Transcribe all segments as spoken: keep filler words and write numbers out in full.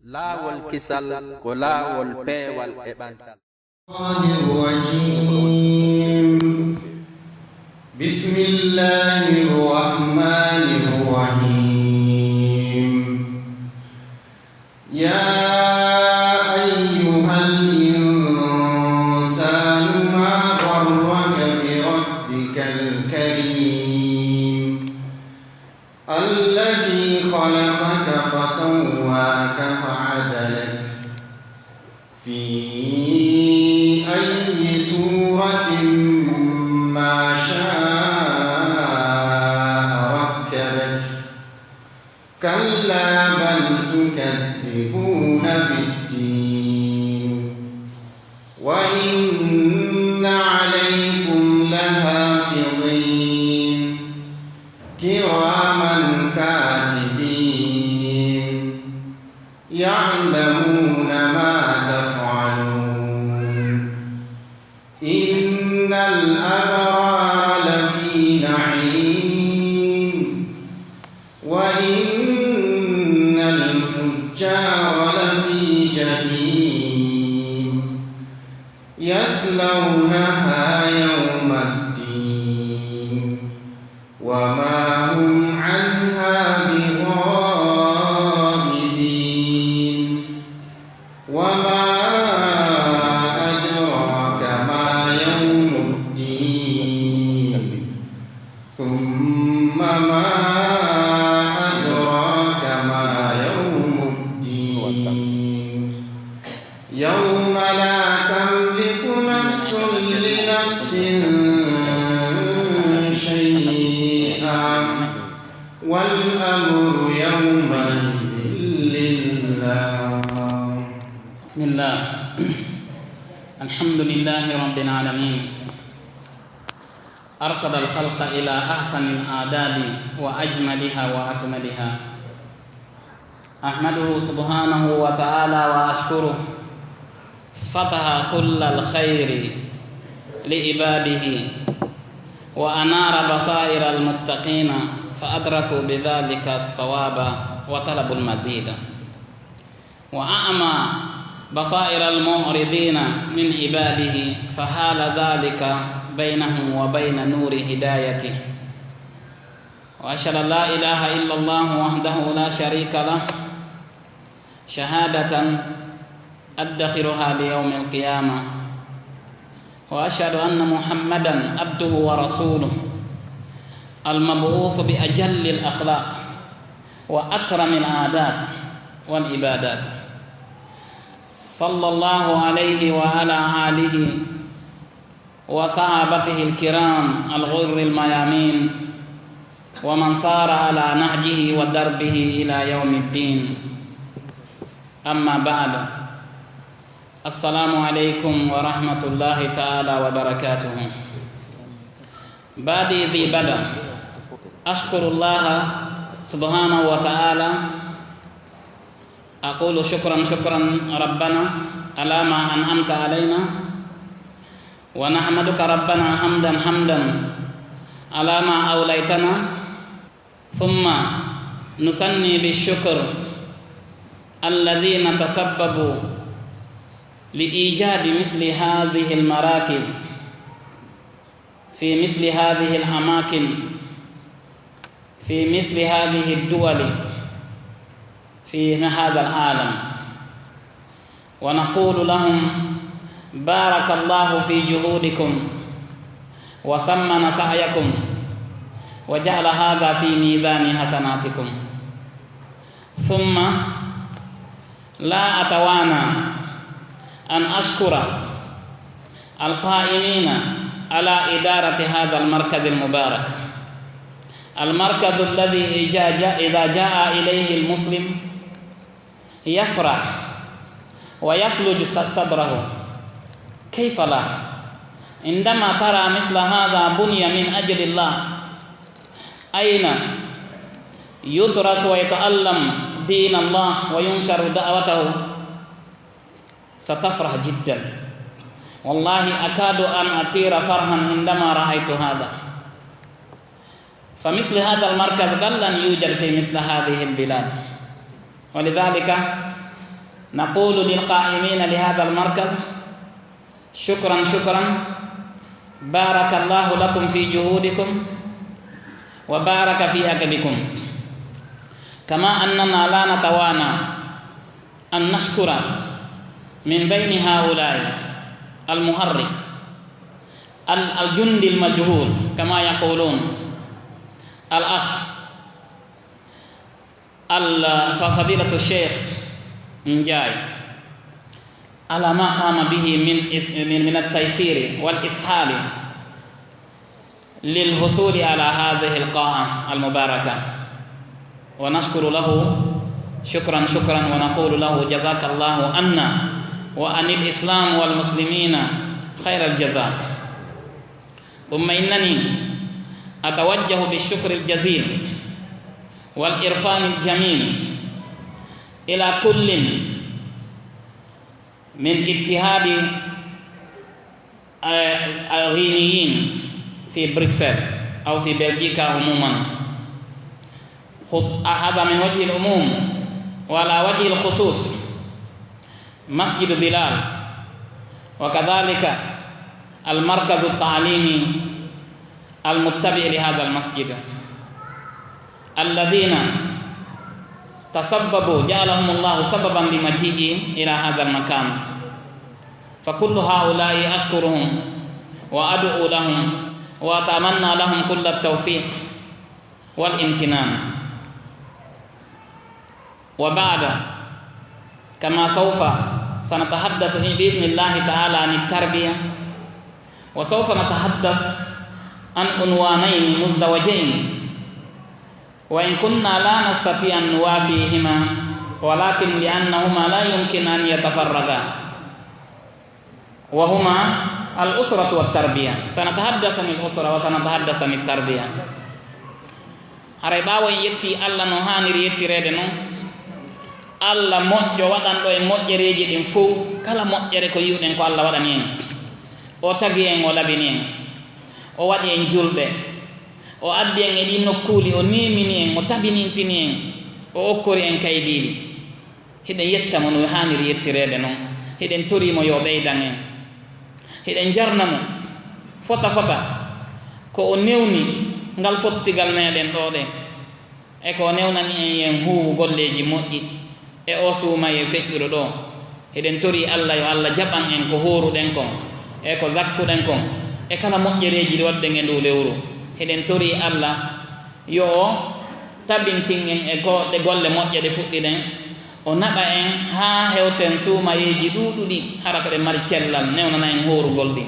Laawol kisal ko laawol peewal e ɓantal. الشيطان الرجيم. بسم الله الرحمن الرحيم. يا أيها الإنسان ما غرك بربك الكريم الذي خلقك فسواك فعدلك في أي صورة ما شاء ركبك. كلا بل تكذبون بالدين وإن عليكم لحافظين كراما كاتبين يعلمون ما تفعلون. إن الأبرار لفي نعيم وإن الفجار لفي جحيم يصلونها يوم الدين وما هم عنها بغائبين. وما أدراك ما يوم الدين. ثم ما أدراك ما يوم الدين. يوم لا تملك نفس لنفس شيئا والأمر يومئذ لله. بسم الله. الحمد لله رب العالمين. أرشد الخلق إلى أحسن الآداب وأجملها وأكملها. أحمده سبحانه وتعالى وأشكره. فتح كل الخير لعباده وأنار بصائر المتقين فأدركوا بذلك الصواب وطلبوا المزيد. وأعمى بصائر المعرضين من عباده فحال ذلك بينهم وبين نور هدايته. وأشهد أن لا إله إلا الله وحده لا شريك له شهادة أدخرها ليوم القيامة. وأشهد أن محمدا عبده ورسوله المبعوث بأجل الأخلاق وأكرم العادات والعبادات، صلى الله عليه وعلى آله وصحابته الكرام الغر الميامين ومن سار على نهجه ودربه إلى يوم الدين. أما بعد، السلام عليكم ورحمة الله تعالى وبركاته. بعد ذي بدء، أشكر الله سبحانه وتعالى، أقول شكرا، شكرا ربنا على ما أنعمت علينا، ونحمدك ربنا حمدا، حمدا على ما أوليتنا، ثم نثني بالشكر الذين تسببوا لإيجاد مثل هذه المراكز في مثل هذه الأماكن، في مثل هذه الدول، في هذا العالم. ونقول لهم: بارك الله في جهودكم وثمن سعيكم وجعل هذا في ميزان حسناتكم. ثم لا أتوانى أن أشكر القائمين على إدارة هذا المركز المبارك، المركز الذي إذا جاء، إذا جاء إليه المسلم يفرح ويثلج ص-، صدره. كيف لا؟ عندما ترى مثل هذا بني من أجل الله، أين يدرس ويتعلم دين الله وينشر دعوته، ستفرح جدا. والله أكاد أن أطير فرحا عندما رأيت هذا. فمثل هذا المركز قل أن يوجد في مثل هذه البلاد، ولذلك نقول للقائمين لهذا المركز: شكرا، شكرا، بارك الله لكم في جهودكم وبارك في عقبكم، كما أننا لا نتوانى أن نشكر من بين هؤلاء المحرك، ال-، الجندي المجهول كما يقولون، الأخ ال-، ف-، فضيلة الشيخ نجاي على ما قام به من إس-، من، من التيسير والإسهال للحصول على هذه القاعة المباركة، ونشكر له شكرا، شكرا، ونقول له: جزاك الله عنا وعن الإسلام والمسلمين خير الجزاء. ثم إنني أتوجه بالشكر الجزيل والإرفان الجميل إلى كل من اتحاد الغينيين في بروكسل أو في بلجيكا عموما، خص-، هذا من وجه العموم، وعلى وجه الخصوص مسجد بلال، وكذلك المركز التعليمي المتبع لهذا المسجد، الذين تسببوا، جعلهم الله سببا لمجيئي إلى هذا المكان، فكل هؤلاء أشكرهم وأدعو لهم وأتمنى لهم كل التوفيق والامتنان. وبعد، كما سوف سنتحدث بإذن الله تعالى عن التربية، وسوف نتحدث عن عنوانين مزدوجين، وإن كنا لا نستطيع أن نوافيهما، ولكن لأنهما لا يمكن أن يتفرقا، وهما الأسرة والتربية. سنتحدث عن الأسرة وسنتحدث عن التربية. Haray ɓaawo en yetti Allah no haaniri yettireede non, Allah moƴƴo waɗanɗo en moƴƴereeji ɗin fow, kala moƴƴere ko yi'uɗen ko Allah waɗani en. O tagi en, o labini en, o waɗi en julɓe, o addi en e ɗin nokkuuli, o neemini en, o tabinintini en, o okkori en kaydiiɗi. Hiɗen yetta mo no haaniri yettireede non. Hiɗen torii mo yo ɓeydan en. Hiɗen jarna mo fota fota ko o newni ngal fottigal meɗen ɗoo ɗe, e ko o newnani en yen huuwu golleeji moƴƴi e oo suumayee feƴƴuɗo ɗoo. Hiɗen torii Allah yo Allah jaɓan en ko hooruɗen kon, e ko zakkuɗen kon, e kala moƴƴereeji ɗi waɗuɗen e nduu lewru. Hiɗen torii Allah yo o tabintin en e go-, ɗe golle moƴƴe ɗe fuɗɗiɗen, o naɓa en haa hewten suumayeeji ɗuuɗuɗi, hara ko ɗe mari cellal, newnana en hoorugol ɗi.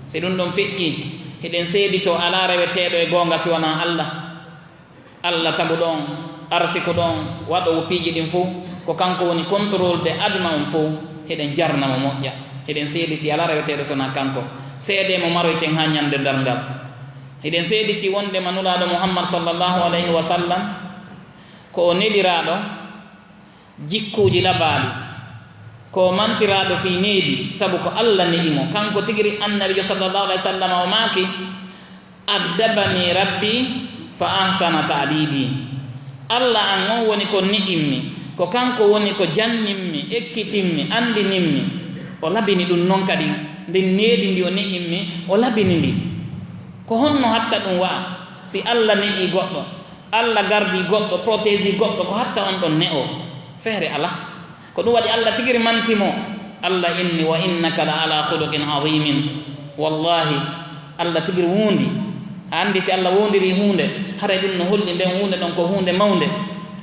Si ɗum ɗon feƴƴii, hiɗen seeditoo alaa reweteeɗo e goonga si wanaa Allah. Allah taguɗo on, arsikuɗo on, waɗoowo piiji ɗin fow, ko kanko woni contrôle de aduna on fow. Hiɗen jarna mo moƴƴa. Hiɗen seeditii alaa reweteeɗo so wanaa kanko. Seedee mo maroyten haa ñande darngal. Hiɗen seeditii wonndema Nulaaɗo Muhammad sallallahu alayhi wa sallam ko o neliraaɗo jikkuuji labaaɗi, ko o mantiraaɗo fii needi, sabu ko Allah ne'i mo. Kanko tigi ri Annabiijo sallallahu alayhi wa sallam o maaki, "Addabani Rabbi fa ahsana ta'dibi." Allah an on woni ko ne'immi, ko kanko woni ko janninmi, ekkitinmi, anndinimmi. O labini ɗum non kadi, ndin needi ndi o ne'immi, o labini ndi. Ko honno hatta ɗum wa'a? Si Allah ne'i goɗɗo, Allah gardi goɗɗo, protégii goɗɗo, ko hatta on ɗon ne'oo? Feere alaa. Ko ɗum waɗi Allah tigi ri manti mo. Allah inni, "Wa innaka la ala khuluqin azimin." Wallahi, Allah tigi ri woondi. A anndi si Allah woondirii huunde, haray ɗum no holli nden huunde ɗon ko huunde mawnde,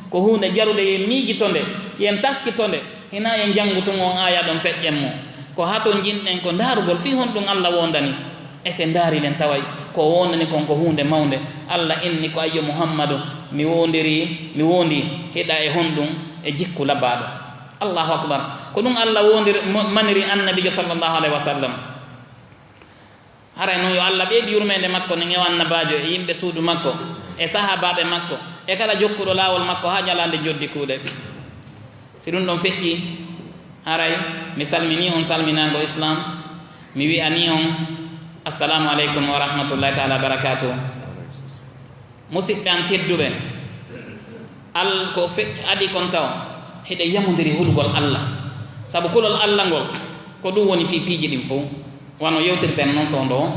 ko huunde jarude yen miijito nde, yen taskito nde. Hinaa yen janngu tun on aaya ɗon feƴƴen mo. Ko hatonjinɗen ko ndaarugol fii honɗum Allah woondani. E si en ndaari nden taway ko o woondani kon ko huunde mawnde. Allah inni ko, "Ayyo Muhammadu, mi woondirii, mi woondii, hiɗa e honɗum? E jikku labaaɗo." Allahu akbar. Ko ɗum Allah woondir-, mo-, maniri Annabiijo sallallahu alayhi wa sallam. Haray non yo Allah ɓeydu yurmeende makko nden e o Annabaajo e yimɓe suudu makko e sahaabaaɓe makko e kala jokkuɗo laawol makko haa ñalaande joddi kuuɗe. Si ɗum ɗon feƴƴii, haray mi salminii on salminaango Islaam, mi wi'anii on, "Assalaamu aleykum wa rahmatullaahi ta'aalaa wa barakaatuh." Musiɓɓe am tedduɓe, al-, ko fe-, adii kon taw, hiɗen yamondiri hulugol Allah. Sabu kulol Alla ngol, ko ɗum woni fii piiji ɗin fow. Wano yewtirten non soondo o,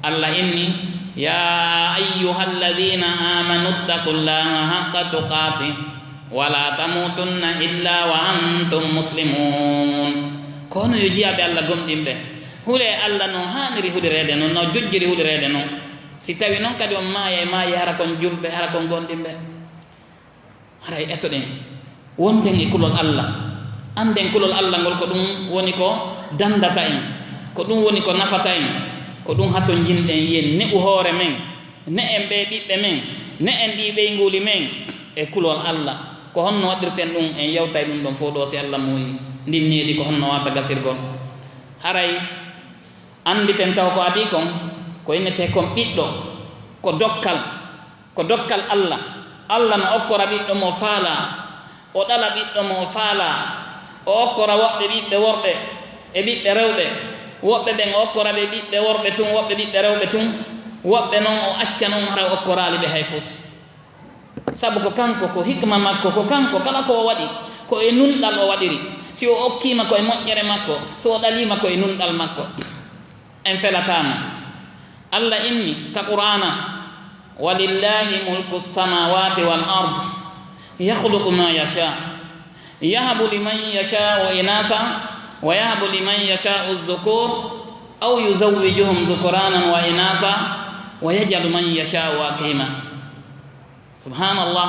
Alla inni: "Yaa ayyuhalladhiina aamanu ttaqullaaha haqqa tuqaatih, wa laa tamuutunna illaa wa antum muslimuun." Ko hono yo jiyaaɓe Alla gomɗinɓe, hulee Alla no haaniri hulireede non, no jojjiri hulireede non. Si tawi non kadi on maaya e maayi, hara kon julɓe, hara kon gomɗinɓe. Haray etoɗen, wonden e kulol Alla, annden kulol Alla ngol ko ɗum woni ko dandata en, ko ɗum woni ko nafata en, ko ɗum hatonjinɗen yen ne'u hoore men, ne'en ɓee ɓiɓɓe men, ne'en ɗii ɓeynguuli men e kulol Alla. Ko honno waɗirten ɗum? En yewtay ɗum ɗon fow ɗoo, si Alla muuyi. Ndin needi ko honno waata gasirgol? Haray annditen taw ko adii kon, ko innetee kon ɓiɗɗo, ko dokkal. Ko dokkal Alla. Alla no okkora ɓiɗɗo mo faalaa, o ɗala ɓiɗɗo mo faalaa, o okkora woɓɓe ɓiɓɓe worɓe e ɓiɓɓe rewɓe, woɓɓe ɓen o okkora ɓe ɓiɓɓe worɓe tun, woɓɓe ɓiɓɓe rewɓe tun, woɓɓe non o acca non hara o okkoraali ɓe hay fus. Sabu ko kanko, ko hikma makko, ko kanko kala ko o waɗi, ko e nunɗal o waɗiri. Si o okkiima ko e moƴƴere makko, si o ɗaliima ko e nunɗal makko. En felataama. Alla inni ka Qur'aana: "Walillaahi mulku samaawaati wal ard, yakhluqu maa yashaa, yahabu liman yashaa'u inaatha, wa yahabu liman yashaa'u dhukuur, aw yuzawwijuhum dhukuraanan wa inaatha, wa yaj'alu man yashaa'u aqiima." Subhaanallah.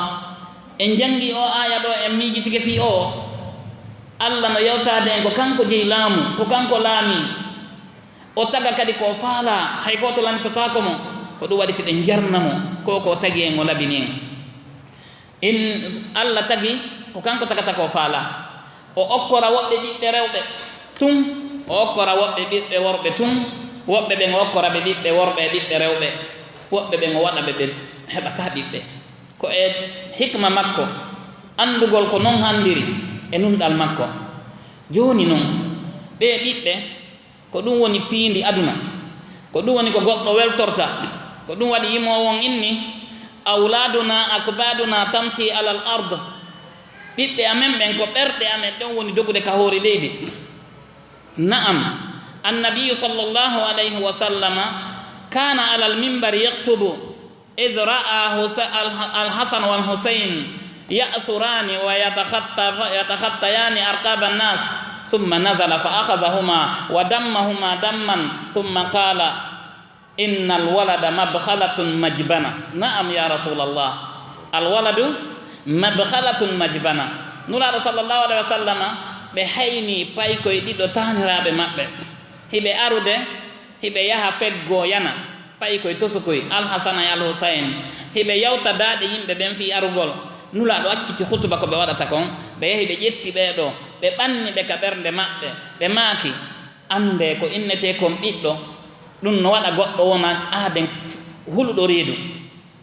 En janngi o aaya ɗo, en miijitike fii o. Alla no yewtaade en ko kanko jeyi laamu, ko kanko laamii. O taga kadi ko o faalaa, hay gooto lanitotaako mo. Ko ɗum waɗi si ɗen jarna mo, ko ko o tagi en, o labini en. In Alla tagi ko kanko tagata ko o faalaa. O okkora woɓɓe ɓiɓɓe rewɓe tun, o okkora woɓɓe ɓiɓɓe worɓe tun, woɓɓe ɓen o okkora ɓe ɓiɓɓe worɓe e ɓiɓɓe rewɓe, woɓɓe ɓen o waɗa ɓe ɓe heɓataa ɓiɓɓe. Ko e hikma makko, anndugol ko non hanndiri e nunɗal makko. Jooni non, ɓee ɓiɓɓe, ko ɗum woni piindi aduna. Ko ɗum woni ko goɗɗo weltorta. Ko ɗum waɗi yimoowo on inni: "Awlaaduna akbaaduna tamshi alal ard." Ɓiɓɓe amen ɓen ko ɓerɗe amen ɗen woni dogude ka hoore leydi. Na'am, Annabiyyu sallallahu alayhi wa sallama kana alal minbari yaktubu. إذ رأى حس-، الح-، الحسن والحسين يأثران ويتخطف-، يتخطيان أرقاب الناس، ثم نزل فأخذهما ودمهما دما، ثم قال: "إن الولد مبخلة مجبنة." "نعم يا رسول الله، الولد مبخلة مجبنة." Nulaaɗo sallallahu alayhi wa sallam, ɓe haynii paykoy ɗiɗo taaniraaɓe maɓɓe. Hiɓe arude, hiɓe yaha feggoo yana. Payi koye tosokoy, Alhasana e Alhusayn, hiɓe yawta daaɗe yimɓe ɓen fii arugol. Nulaaɗo acciti hutuba ko ɓe waɗata kon, ɓe yahi ɓe ƴetti ɓee ɗoo, ɓe ɓanni ɓe ka ɓernde maɓɓe, ɓe maaki, "Anndee ko innetee kon ɓiɗɗo, ɗun no waɗa goɗɗo wona aaden huluɗo reedu.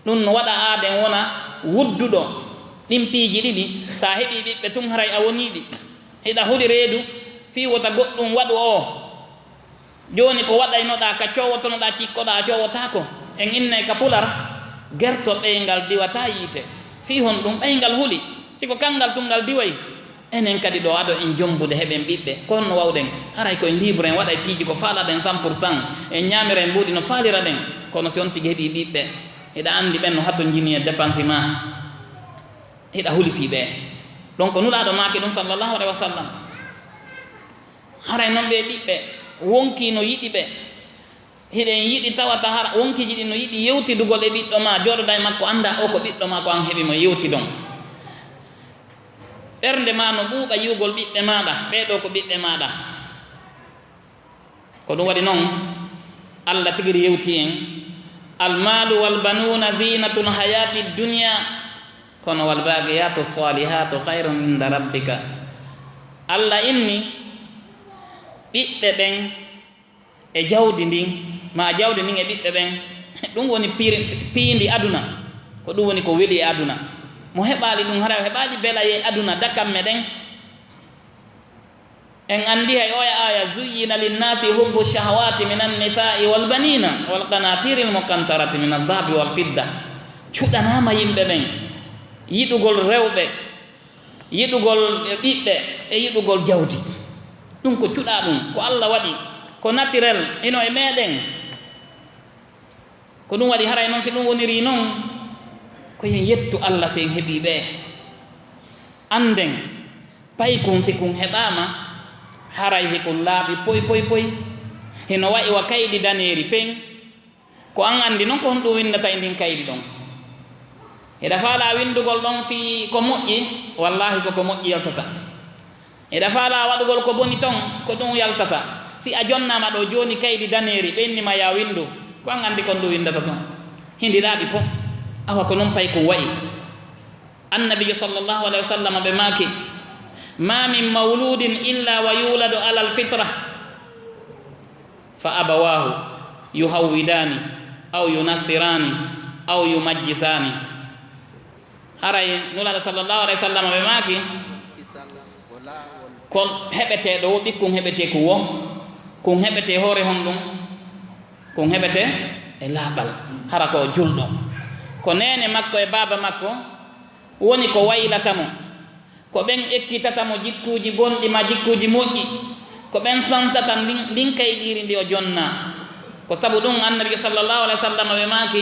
Ɗun no waɗa aaden wona wudduɗo. Ɗin piiji ɗiɗi, si a heɓii ɓiɓɓe tun haray a wonii ɗi. Hiɗa huli reedu fii wota goɗɗun waɗu oo." Jooni ko waɗaynoɗaa ka coowotonoɗaa cikkoɗaa a coowotaako? En innay ka pular, gerto ɓeyngal diwataa yiite. Fii honɗun ɓeyngal huli? Si ko kanngal tun ngal diway. Enen kadi ɗoo ado en jombude heɓen ɓiɓɓe. Ko honno wawɗen? Haray ko en libre, en waɗay piiji ko faalaɗen cent pour cent. En ñaamira en mbuuɗi no faaliraɗen. Kono si on tigi heɓii ɓiɓɓe, hiɗa anndi ɓen no hatonjini e dépense maa. Hiɗa huli fii ɓe. Donc Nulaaɗo maaki ɗun sallallahu alayhi wa sallam. Haray non ɓee ɓiɓɓe wonkii no yiɗi ɓe. Hiɗen yiɗi tawata hara wonkiiji ɗin no yiɗi yewtidugol e ɓiɗɗo maa, jooɗoda e makko, annda oo ko ɓiɗɗo maa, ko an heɓi mo, yewtidon. Ɓernde maa no ɓuuɓa yi'ugol ɓiɓɓe maaɗa, ɓee ɗoo ko ɓiɓɓe maaɗa. Ko ɗun waɗi non, Alla tigiri yewti en, "Almaalu wal banuuna ziinatul hayaati dunya, kono wal baaqiyaatu saalihaatu khayrun inda rabbika." Alla inni, ɓiɓɓe ɓen e jawdi ndin, maa jawdi ndin e ɓiɓɓe ɓen, ɗun woni piiri-, piindi aduna. Ko ɗun woni ko weli e aduna. Mo heɓaali ɗun, hara o heɓaali belayee aduna dakamme ɗen. En anndi hay oya aaya, "Zuyyina linnaasi hubbu shahwaati minan nisaa'i wal baniina wal qanaatiiril muqantarati minaz zahabi wal fidda." Cuɗanaama yimɓe ɓen yiɗugol rewɓe, yiɗugol ɓiɓɓe e yiɗugol jawdi. Ɗum ko cuɗaa ɗum, ko Alla waɗi, ko naturel, ino e meeɗen. Ko ɗum waɗi haray noon, si ɗum wonirii noon, ko yen yettu Alla si en heɓii ɓe. Annden, paykun si kun heɓaama, haray hikun laaɓi poy, poy, poy. Hino wa'i wa kaydi daneeri pen. Ko an anndi noon ko honɗum winndata e ndin kaydi ɗon. Hiɗa faalaa winndugol ɗon fii ko moƴƴi, wallaahi ko ko moƴƴi yaltata. Hiɗa faalaa waɗugol ko boni ton, ko ɗum yaltata. Si a jonnaama ɗoo jooni kaydi daneeri, ɓe inni ma yaa winndu, ko an anndi kon ɗum winndata ton. Hindi laaɓi pos, awa ko non paykun wa'i. Annabiijo sallallahu alayhi wa sallam ɓe maaki, "Ma min mawludin illa wa yuladu alal fitra, fa abawahu yuhawwidani, aw yunassirani, aw yumajjisani." Haray Nulaaɗo sallallahu alayhi wa sallam ɓe maaki, ko heɓeteeɗo wo ɓikkun heɓetee kun wo, kun heɓetee hoore honɗum? Kun heɓetee e laaɓal, hara ko o julɗo. Ko neene makko e baaba makko woni ko waylata mo. Ko ɓen ekkitata mo jikkuuji bonɗi maa jikkuuji moƴƴi. Ko ɓen sansata ndin, ndin kayɗiiri ndi o jonnaa. Ko sabu ɗum Annabi sallallahu alayhi wa sallam ɓe maaki,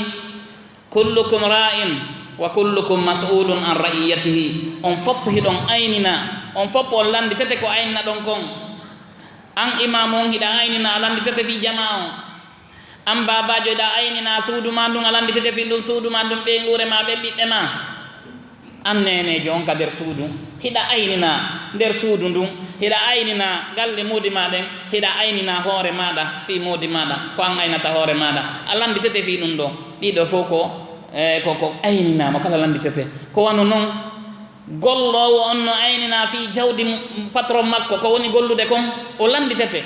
"Kullukum ra'in wa kullukum mas'ulun an ra'iyatihi." On fof hiɗon aynina, on fof on lannditete ko ayninaɗon kon. An imaamu on hiɗa aynina, a lannditete fii jamaa on. An baabaajo, hiɗa aynina suudu maa ndun, a lannditete fii ndun suudu maa ndun, ɓeynguure maa, ɓen ɓiɓɓe maa. An neeneejo on ka nder suudu, hiɗa aynina nder suudu ndun, hiɗa aynina galle moodi maa ɗen, hiɗa aynina hoore maaɗa fii moodi maaɗa, ko an aynata hoore maaɗa. A lannditete fii ɗun ɗoo. Ɗii ɗoo fow ko, eh, ko, ko ayninaama, kala lannditete. Ko wano non, golloowo on no aynina fii jawdi mu-, patron makko, ko woni gollude kon, o lannditete.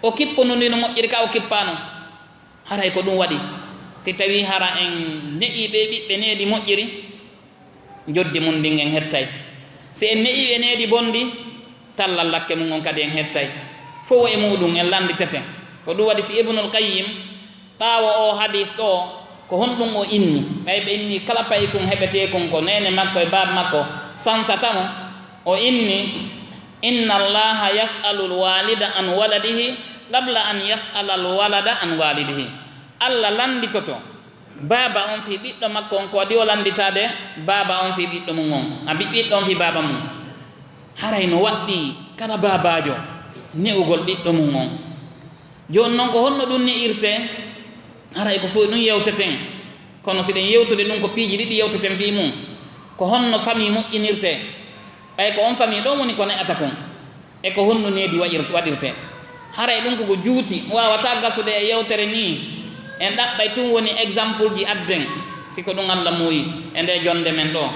O kippu no ndin moƴƴiri ka o kippaano. Haray ko ɗum waɗi. Si tawii hara en ne'ii ɓee ɓiɓɓe needi moƴƴiri, njoddi mun ndin en hettay. Si en ne'ii ɓe needi bonndi, tallal lakke mun on kadi en hettay. Fow e muuɗum en lannditete. Ko ɗum waɗi si Ibnul Qayyim, ɓaawo oo hadiis ɗoo, ko honɗum o inni? Ɓay ɓe inni kala paykun heɓeteekun ko neene makko e baaba makko sansata mo, o inni, "Inna Allaha yas'alu al-walida an waladihi qabla an yas'ala al-walada an walidihi." Alla lannditoto baaba on fii ɓiɗɗo makko on ko adii o lannditaade baaba on fii ɓiɗɗo mum on, a bi-, ɓiɗɗo on fii baaba mum. Haray no waɗɗii kala baabaajo ne'ugol ɓiɗɗo mum on. Jooni non, ko honno ɗum ne'irtee? Haray ko fow ɗum yewteten. Kono si ɗen yewtude ɗum, ko piiji ɗiɗi yewteten fii mum. Ko honno famii moƴƴinirtee? Ɓay ko on famii ɗon woni ko ne'ata kon. E ko honno needi wa'ir-, waɗirtee? Haray ɗum ko ko juuti, waawataa gasude e yewtere nii. En ɗaɓɓay tun woni exemple ji adden, si ko ɗum Alla muuyi e ndee jonnde men ɗoo.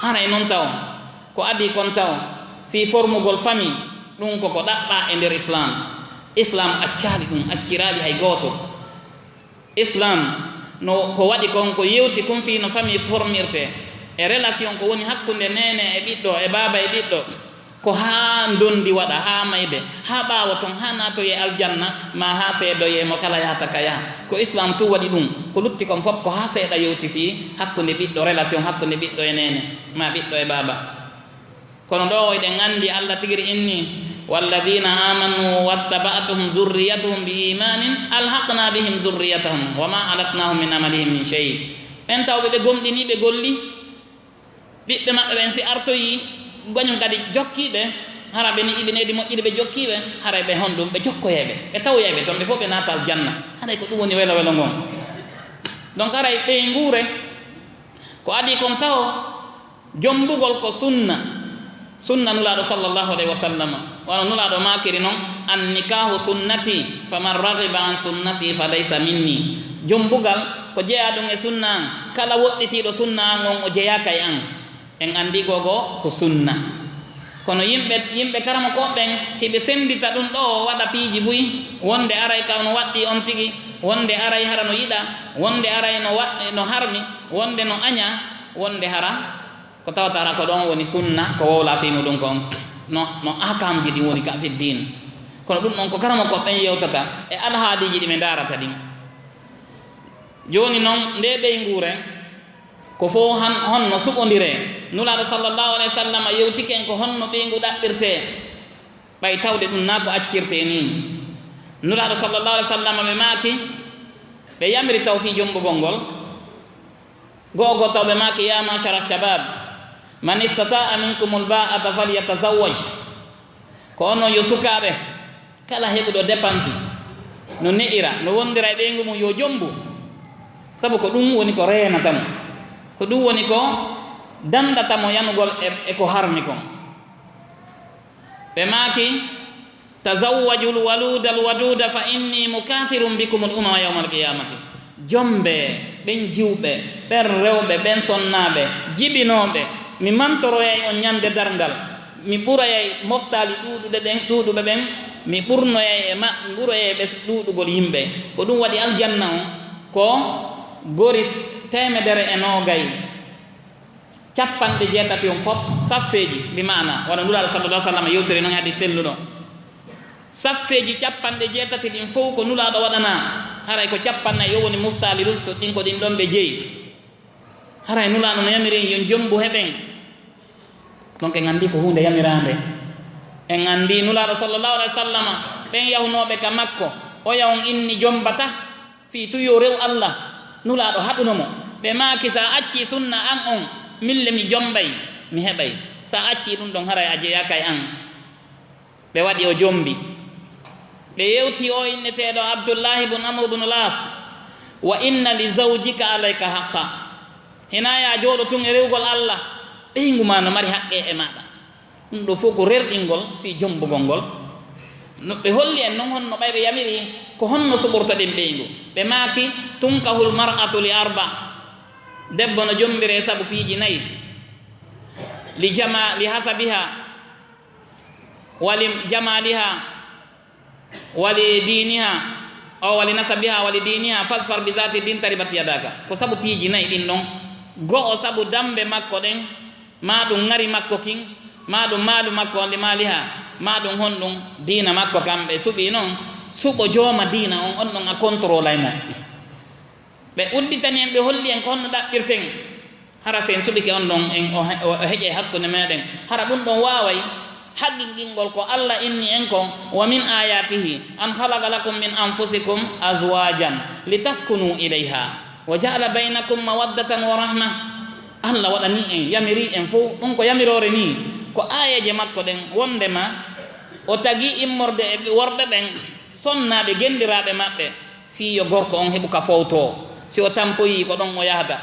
Haray non taw, ko adii kon taw, fii formugol famii, ɗum ko ko ɗaɓɓaa e nder Islaam. Islaam accaali ɗum, acciraali hay gooto. Islaam no ko waɗi kon, ko yewti kon fii no famii formirtee, e relation ko woni hakkunde neene e ɓiɗɗo, e baaba e ɓiɗɗo, ko haa ndondi waɗa, haa mayde, haa ɓaawo ton, haa naatoyee aljanna, maa haa seedoyee mo kala yahata ka yaha. Ko Islaam tun waɗi ɗum. Ko lutti kon fof ko haa seeɗa yewti fii hakkunde ɓiɗɗo, relation hakkunde ɓiɗɗo e neene, maa ɓiɗɗo e baaba. Kono ɗoo, eɗen anndi Alla tigi ri inni, "Walladina amanu wattaba'atuhum zurriyatuhum bi imanin alhaqna bihim zurriyatahum wa ma alatnahum min amalihim min shay." Ɓen tawɓe ɓe gomɗinii, ɓe golli, ɓiɓɓe maɓɓe ɓen si artoyii, kañum kadi jokkiiɓe, hara ɓe ne'ii ɓe needi moƴƴiri, ɓe jokkiiɓe, haray ɓe honɗum? Ɓe jokkoyay ɓe, ɓe tawoyay ɓe ton, ɓe fof ɓe naata aljanna. Haray ko ɗum woni welo welo ngon. Donc haray ɓeynguure, ko adii kon tawo, jombugol ko sunna, sunna Nulaaɗo sallallahu alayhi wa sallam. Wano Nulaaɗo maakiri non, "An nikahu sunnati, faman raghiba an sunnati fa laysa minni." Jombugal ko jeyaa ɗum e sunna an. Kala woɗɗitiiɗo sunna an on, o jeyaaka e an. En anndi gogo ko sunna. Kono yimɓe, yimɓe karamokooɓe ɓen, hiɓe senndita ɗum ɗoo, waɗa piiji buy, wonde aray ka no waɗɗii on tigi, wonde aray hara no yiɗa, wonde aray no wa-, no harmi, wonde no aña, wonde hara ko tawata hara ko ɗon woni sunna, ko wowlaa fii muɗum kon. No, no ahkaamji ɗin woni ka fi diin. Kono ɗum ɗon ko karamokooɓe ɓen yewtata e alhaadiiji ɗi ɓe ndaarata ɗin. Jooni non, ndee ɓeynguure, ko fow han-, honno suɓondiree? Nulaaɗo sallallahu alayhi wa sallam yewtike en ko honno ɓeyngu ɗaɓɓirtee. Ɓay tawde ɗum naa ko accirtee nii. Nulaaɗo sallallahu alaihi wasallam ɓe maaki, ɓe yamiri taw fii jombugol ngol. Go'o goo taw ɓe maaki, "Ya ma'shara shabab, man istata'a minkumul ba'ata falyatazawwaj." Ko onon yo sukaaɓe, kala heɓuɗo dépense, no ne'ira, no wondira e ɓeyngu mum, yo jombu. Sabu ko ɗum woni ko reenata mo. Ko ɗum woni ko dandata mo yanugol e, e ko harmi kon. Ɓe maaki, "Tazawwajul waludal waduda fa inni mukathirun bikumul umama yawmal qiyamati." Jombe ɓen jiwɓe, ɓen rewɓe, ɓen sonnaaɓe, jibinooɓe. Mi mantoroyay on ñande darngal. Mi ɓurayay moftaali ɗuuɗuɗe ɗen, ɗuuɗuɓe ɓen. Mi ɓurnoyay e ma-, ɓurayay ɓe ɗuuɗugol yimɓe. Ko ɗum waɗi aljanna on ko gori teemedere e noogay. Capanɗe jeetati on fof, saffeeji, bi maana, wano Nulaaɗo sallallahu alaihi wasallam yewtiri non e hadis selluɗo. Saffeeji capanɗe jeetati ɗin fof ko Nulaaɗo waɗanaa, haray ko capanɗe nayi o woni muftaali rutto, ɗin ko ɗin ɗon ɓe jeyi. Haray Nulaaɗo no yamiri en yo jombu heɓen. Donc en anndi ko huunde yamiraande. En anndi Nulaaɗo sallallahu alaihi wasallam, ɓen yahunooɓe ka makko, oya on inni jombata. Fii tun yo rew Allah, Nulaaɗo haɗuno mo. Ɓe maaki, "Si a accii sunna an on, min le mi jombay, mi heɓay. Si a accii ɗum ɗon, haray a jeyaaka e an." Ɓe waɗi o jombi. Ɓe yewti o inneteeɗo Abdullahi bun Amru bun Laas, "Wa inna li zawjika alayka haqqa." Hinaa yo a jooɗo tun e rewgol Allah, ɓeyngu maa no mari haqqee e maaɗa. Ɗum ɗoo fof ko rerɗingol fii jombugol ngol. No ɓe holli en non honno ɓay ɓe yamiri ko honno suɓortoɗen ɓeyngu. Ɓe maaki, "Tunkahul mar'atu li arba." Debbo no jombiree sabu piiji nayi. Li jama-, li hasabiha, wa li jamaliha, wa li diniha, o wa li nasabiha, wa li diniha, fasfar bi zati din taribat yadaka. Ko sabu piiji nayi ɗin ɗon. Go'o sabu dambe makko ɗen, maa ɗum ŋari makko kin, maa ɗum maalu makko on li maliha, maa ɗum honɗum diina makko kan. Ɓe suɓii non, suɓo jooma diina on, on ɗon a contrôlay mo. Ɓe udditani en, ɓe holli en ko honno ɗaɓɓirten. Hara si en suɓike on ɗon, en o he-, o heƴe hakkunde meɗen. Hara ɗum ɗon waaway haqqinɗingol ko Allah inni en kon, "Wa min ayatihi an khalaqa lakum min anfusikum azwajan litaskunu ilayha wa ja'ala baynakum mawaddatan wa rahma." Allah waɗani en, yamiri en fof. Ɗum ko yamiroore ni, ko aayeeje makko ɗen, wondema o tagi immorde e worɓe ɓen, sonnaaɓe, gendiraaɓe maɓɓe, fii yo gorko on heɓu ka fowtoo. Si o tampoyii, ko ɗon o yahata.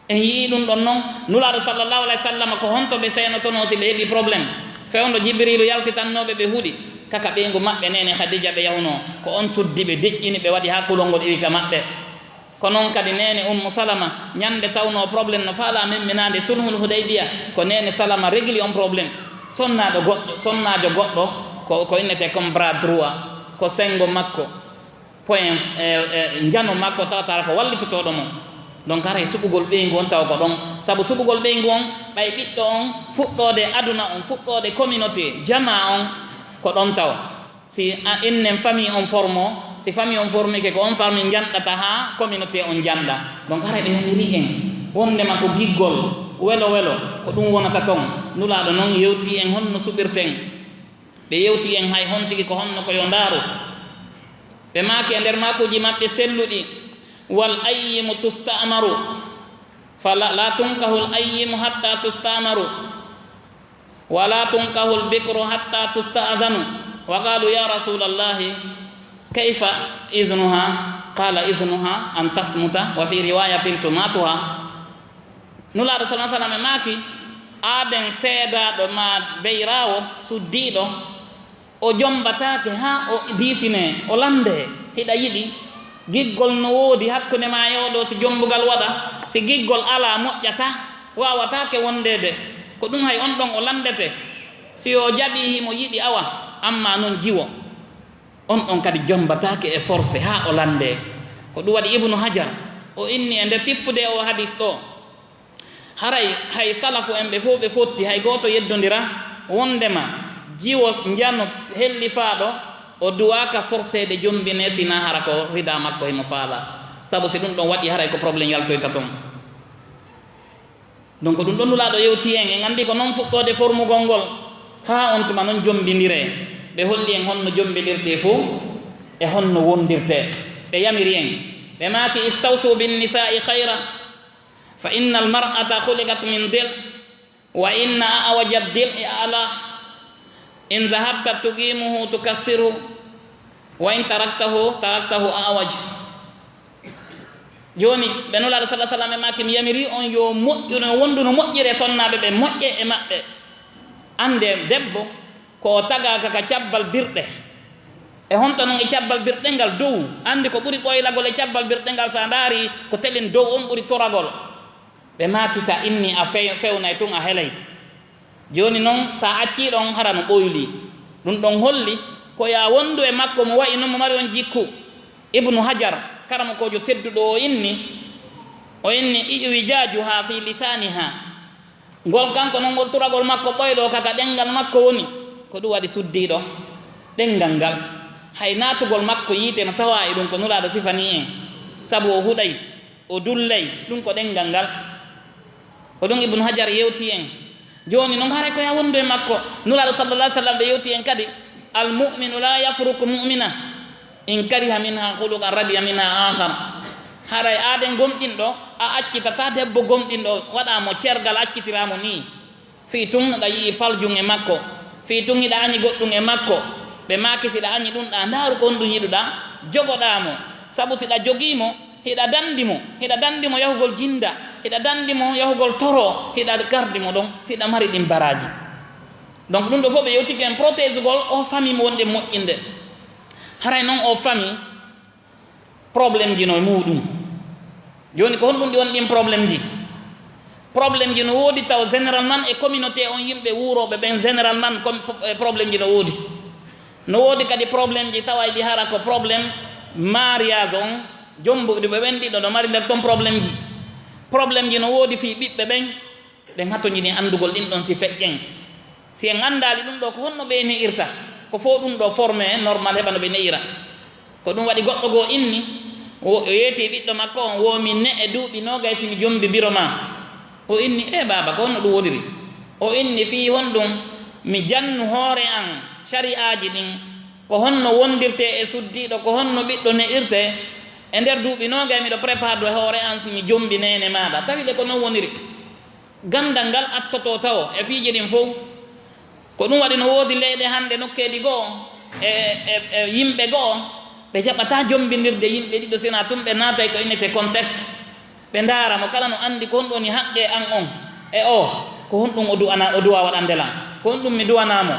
En yi'ii ɗum ɗon non, Nulaaɗo sallallahu alaihi wasallam, ko honto ɓe seenotonoo si ɓe heɓii problème? Fewndo Jibriilu yaltitannoo ɓe, ɓe huɗi ka, ka ɓeyngu maɓɓe, neene Khadija ɓe yahunoo. Ko on suddi ɓe, deƴƴini ɓe, waɗi haa kulol ngol iwi ka maɓɓe. Ko non kadi neene Ummu Salama, ñande tawnoo problème no faalaa memminaade sulhul Hudaybiya, ko neene Salama régli on problème. Sonnaaɗo goɗɗo, sonnaajo goɗɗo, ko, ko innetee comme bras droit, ko senngo makko. Point, e, e, njano makko tawata ko wallitotooɗo mo. Donc, haray suɓugol ɓeyngu on tawa ko ɗon. Sabu suɓugol ɓeyngu on, ɓay ɓiɗɗo on fuɗɗoode aduna on, fuɗɗoode communauté, jamaa on, ko ɗon tawa. Si a innen famille on formo, si famille on formike, ko on famille njanɗata haa communauté on njanɗa. Donc, haray ɓe yamirii en wondema ko giggol, welo welo, ko ɗum wonata ton. Nulaaɗo non yewtii en honno suɓirten. Ɓe yewti en hay hontigi ko honno ko yo ndaaru. Ɓe maaki e nder maakuuji maɓɓe selluɗi, "Wal ayyimu tusta'maru, fala, la tunkahul ayyimu hatta tusta'maru, wa la tunkahul bikru hatta tusta'zanu." Wa qalu, "Ya rasulallahi, kayfa iznuha?" Qala, "Iznuha an tasmuta, wa fi riwayatin sumatuha." Nulaaɗo sallallahu alaihi wasallam maaki, "Aaden seedaaɗo ma beyraawo suddiiɗo, o jombataake haa o diisinee, o lanndee, hiɗa yiɗi giggol no woodi hakkunde ma e oo ɗoo, si jombugal waɗa, si giggol alaa moƴƴataa, waawataake wondeede, ko ɗum hay on ɗon o lanndete, si o jaɓii himo yiɗi awa, amma non jiwo." On ɗon kadi jombataake e forcé haa o lanndee. Ko ɗum waɗi Ibnu Hajar, o inni e nder tippude oo hadis ɗoo, haray hay salafu en ɓe fof ɓe fotti, hay gooto yeddondira wondema jiwo njano hellifaaɗo, o duwaaka forceede jombine, sinaa hara ko rida makko himo faala. Sabu si ɗum ɗon waɗi, haray ko problème yaltoyta ton. Donc, ɗum ɗon Nulaaɗo yewti en, en anndi ko non fuɗɗoode formugol ngol. Haa on tuma non jombindiree. Ɓe holli en honno jombindirtee fow e honno wondirtee. Ɓe yamiri en, ɓe maaki, "Istawsu bin nisa'i khayra, fa innal mar'ata khuliqat min dil, wa inna a'waja dil'i a'la. In dhahabta tuqimuhu tukassirhu, wa in taraktahu taraktahu a'waj." Jooni, ɓe Nulaaɗo sallallaahu alayhi wa sallam ɓe maaki, "Mi yamiri on yo moƴƴu no wondu no moƴƴiri e sonnaaɓe ɓe, moƴƴe e maɓɓe. Annde debbo ko o tagaaka ka cabbal birɗe. E honto non e cabbal birɗe ngal dow? Anndi ko ɓuri ɓoylagol e cabbal birɗe ngal, so a ndaari ko telen dow on ɓuri toragol." Ɓe maaki, "Sa inni a fe-, fewnay tun a helay." Jooni non, so a accii ɗon, hara no ɓoyli. Ɗun ɗon holli ko yo a wondu e makko mo wa'i non, mo mari on jikku. Ibnu Hajar, karamokoojo tedduɗo, o inni, o inni, "I'wijaajuha fi lisaaniha." Ngol kanko non, ngol turagol makko ɓoyɗo ka, ka ɗenngal makko woni. Ko ɗun waɗi suddiiɗo ɗenngal ngal. Hay naatugol makko yiite no tawaa e ɗun, ko Nulaaɗo sifanii en. Sabu o huɗay. O dullay, ɗun ko ɗenngal ngal. Ko ɗun Ibnu Hajar yewti en. Jooni non, haray ko yo a wondu e makko. Nulaaɗo sallallaahu alayhi wa sallam ɓe yewti en kadi, "Al mu'minu la yafruqu mu'mina in kariha minha khuluqan radiya minha akhar." Haray aaden gomɗinɗo, a accitataa debbo gomɗinɗo, waɗaa mo cergal, accitiraa mo nii. Fii tun hiɗa yi'i paljun e makko, fii tun hiɗa añi goɗɗun e makko. Ɓe maaki, "Si hiɗa añi ɗun ɗaa, ndaaru ko honɗun yiɗuɗaa, jogoɗaa mo. Sabu si hiɗa jogii mo, hiɗa danndi mo, hiɗa danndi mo yahugol jinnda, hiɗa danndi mo yahugol toro, hiɗa gardi mo ɗon, hiɗa mari ɗin baraaji." Donc, ɗun ɗoo fow ɓe yewtike en protégugol oo famille mo wonɗen moƴƴinde. Haray non oo famille, Problemji no e muuɗum. Jooni, ko honɗum ɗi woni ɗin problemji? Problemji no woodi taw, généralement, e communauté on, yimɓe wuurooɓe ɓen, généralement, com-, e problemji no woodi. No woodi kadi problemji tawa ɗi hara ko problème mariage on, jombuɓe ɓe ɓen ɗiɗo no mari nder ton problemji. Problemji no woodi fii ɓiɓɓe ɓen, Ɗen hatonjini anndugol ɗin ɗon si feƴƴen. Si en anndaali ɗum ɗoo, ko honno ɓe ne'irta? Ko fow ɗum ɗoo formé normal, heɓa no ɓe ne'ira. Ko ɗum waɗi goɗɗo goo inni, o, o yeeti ɓiɗɗo makko on, wo mi ne'e duuɓi noogay si mi jombi biro maa. O inni, "Ee baaba, ko honno ɗum woniri?" O inni, "Fii honɗum mi jannu hoore an sari'aaji ɗin, ko honno wondirtee e suddiiɗo, ko honno ɓiɗɗo ne'irtee? E nder duuɓi noogay miɗo préparde hoore an si mi jombi neene maaɗa." Tawi le ko non woniri. Ganndal ngal attoto tawo e piiji ɗin fow. Ko ɗum waɗi no woodi leyɗe hannde nokkeeli goo e, e, e yimɓe goo, ɓe jaɓataa jombindirde yimɓe ɗiɗo, sinaa tun ɓe naatay ko innetee contexte. Ɓe ndaara mo kala no anndi ko honɗum woni haqqee an on e oo, ko honɗum o duwana, o duwa waɗande lan, ko honɗum mi duwanaa mo.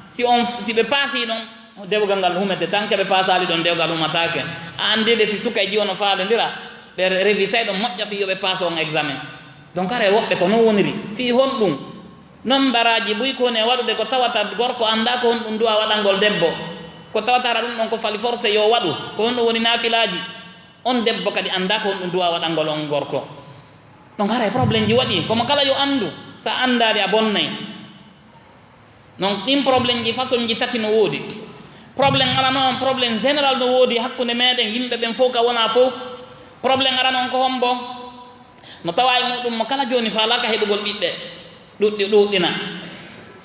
Si on, si ɓe paasii ɗon, dewgal ngal humete, tan ke ɓe paasaali ɗon, dewgal humataake. A anndi de si suka e jiwo no faalondira, ɓe révisay ɗon moƴƴa fii yo ɓe paas on examen. Donc, haray woɓɓe ko non woniri. Fii honɗum? Non mbaraaji buy ko woni e waɗude ko tawata gorko anndaa ko honɗum duwa waɗangol debbo. Ko tawata hara ɗum ɗon ko fali forcé yo waɗu. Ko honɗum woni naafilaaji? On debbo kadi anndaa ko honɗum duwa waɗangol on gorko. Donc, haray problemji waɗi. Komo kala yo anndu. Sa anndaali a bonnay. Non, ɗin problemji façonji tati no woodi. Problème arano on, problème général no woodi hakkunde meɗen yimɓe ɓen fow ka wona fow. Problème arano on ko hombo? No tawa e muɗum mo kala jooni faalaaka heɓugol ɓiɓɓe ɗuɗɗi, ɗuuɗɗina.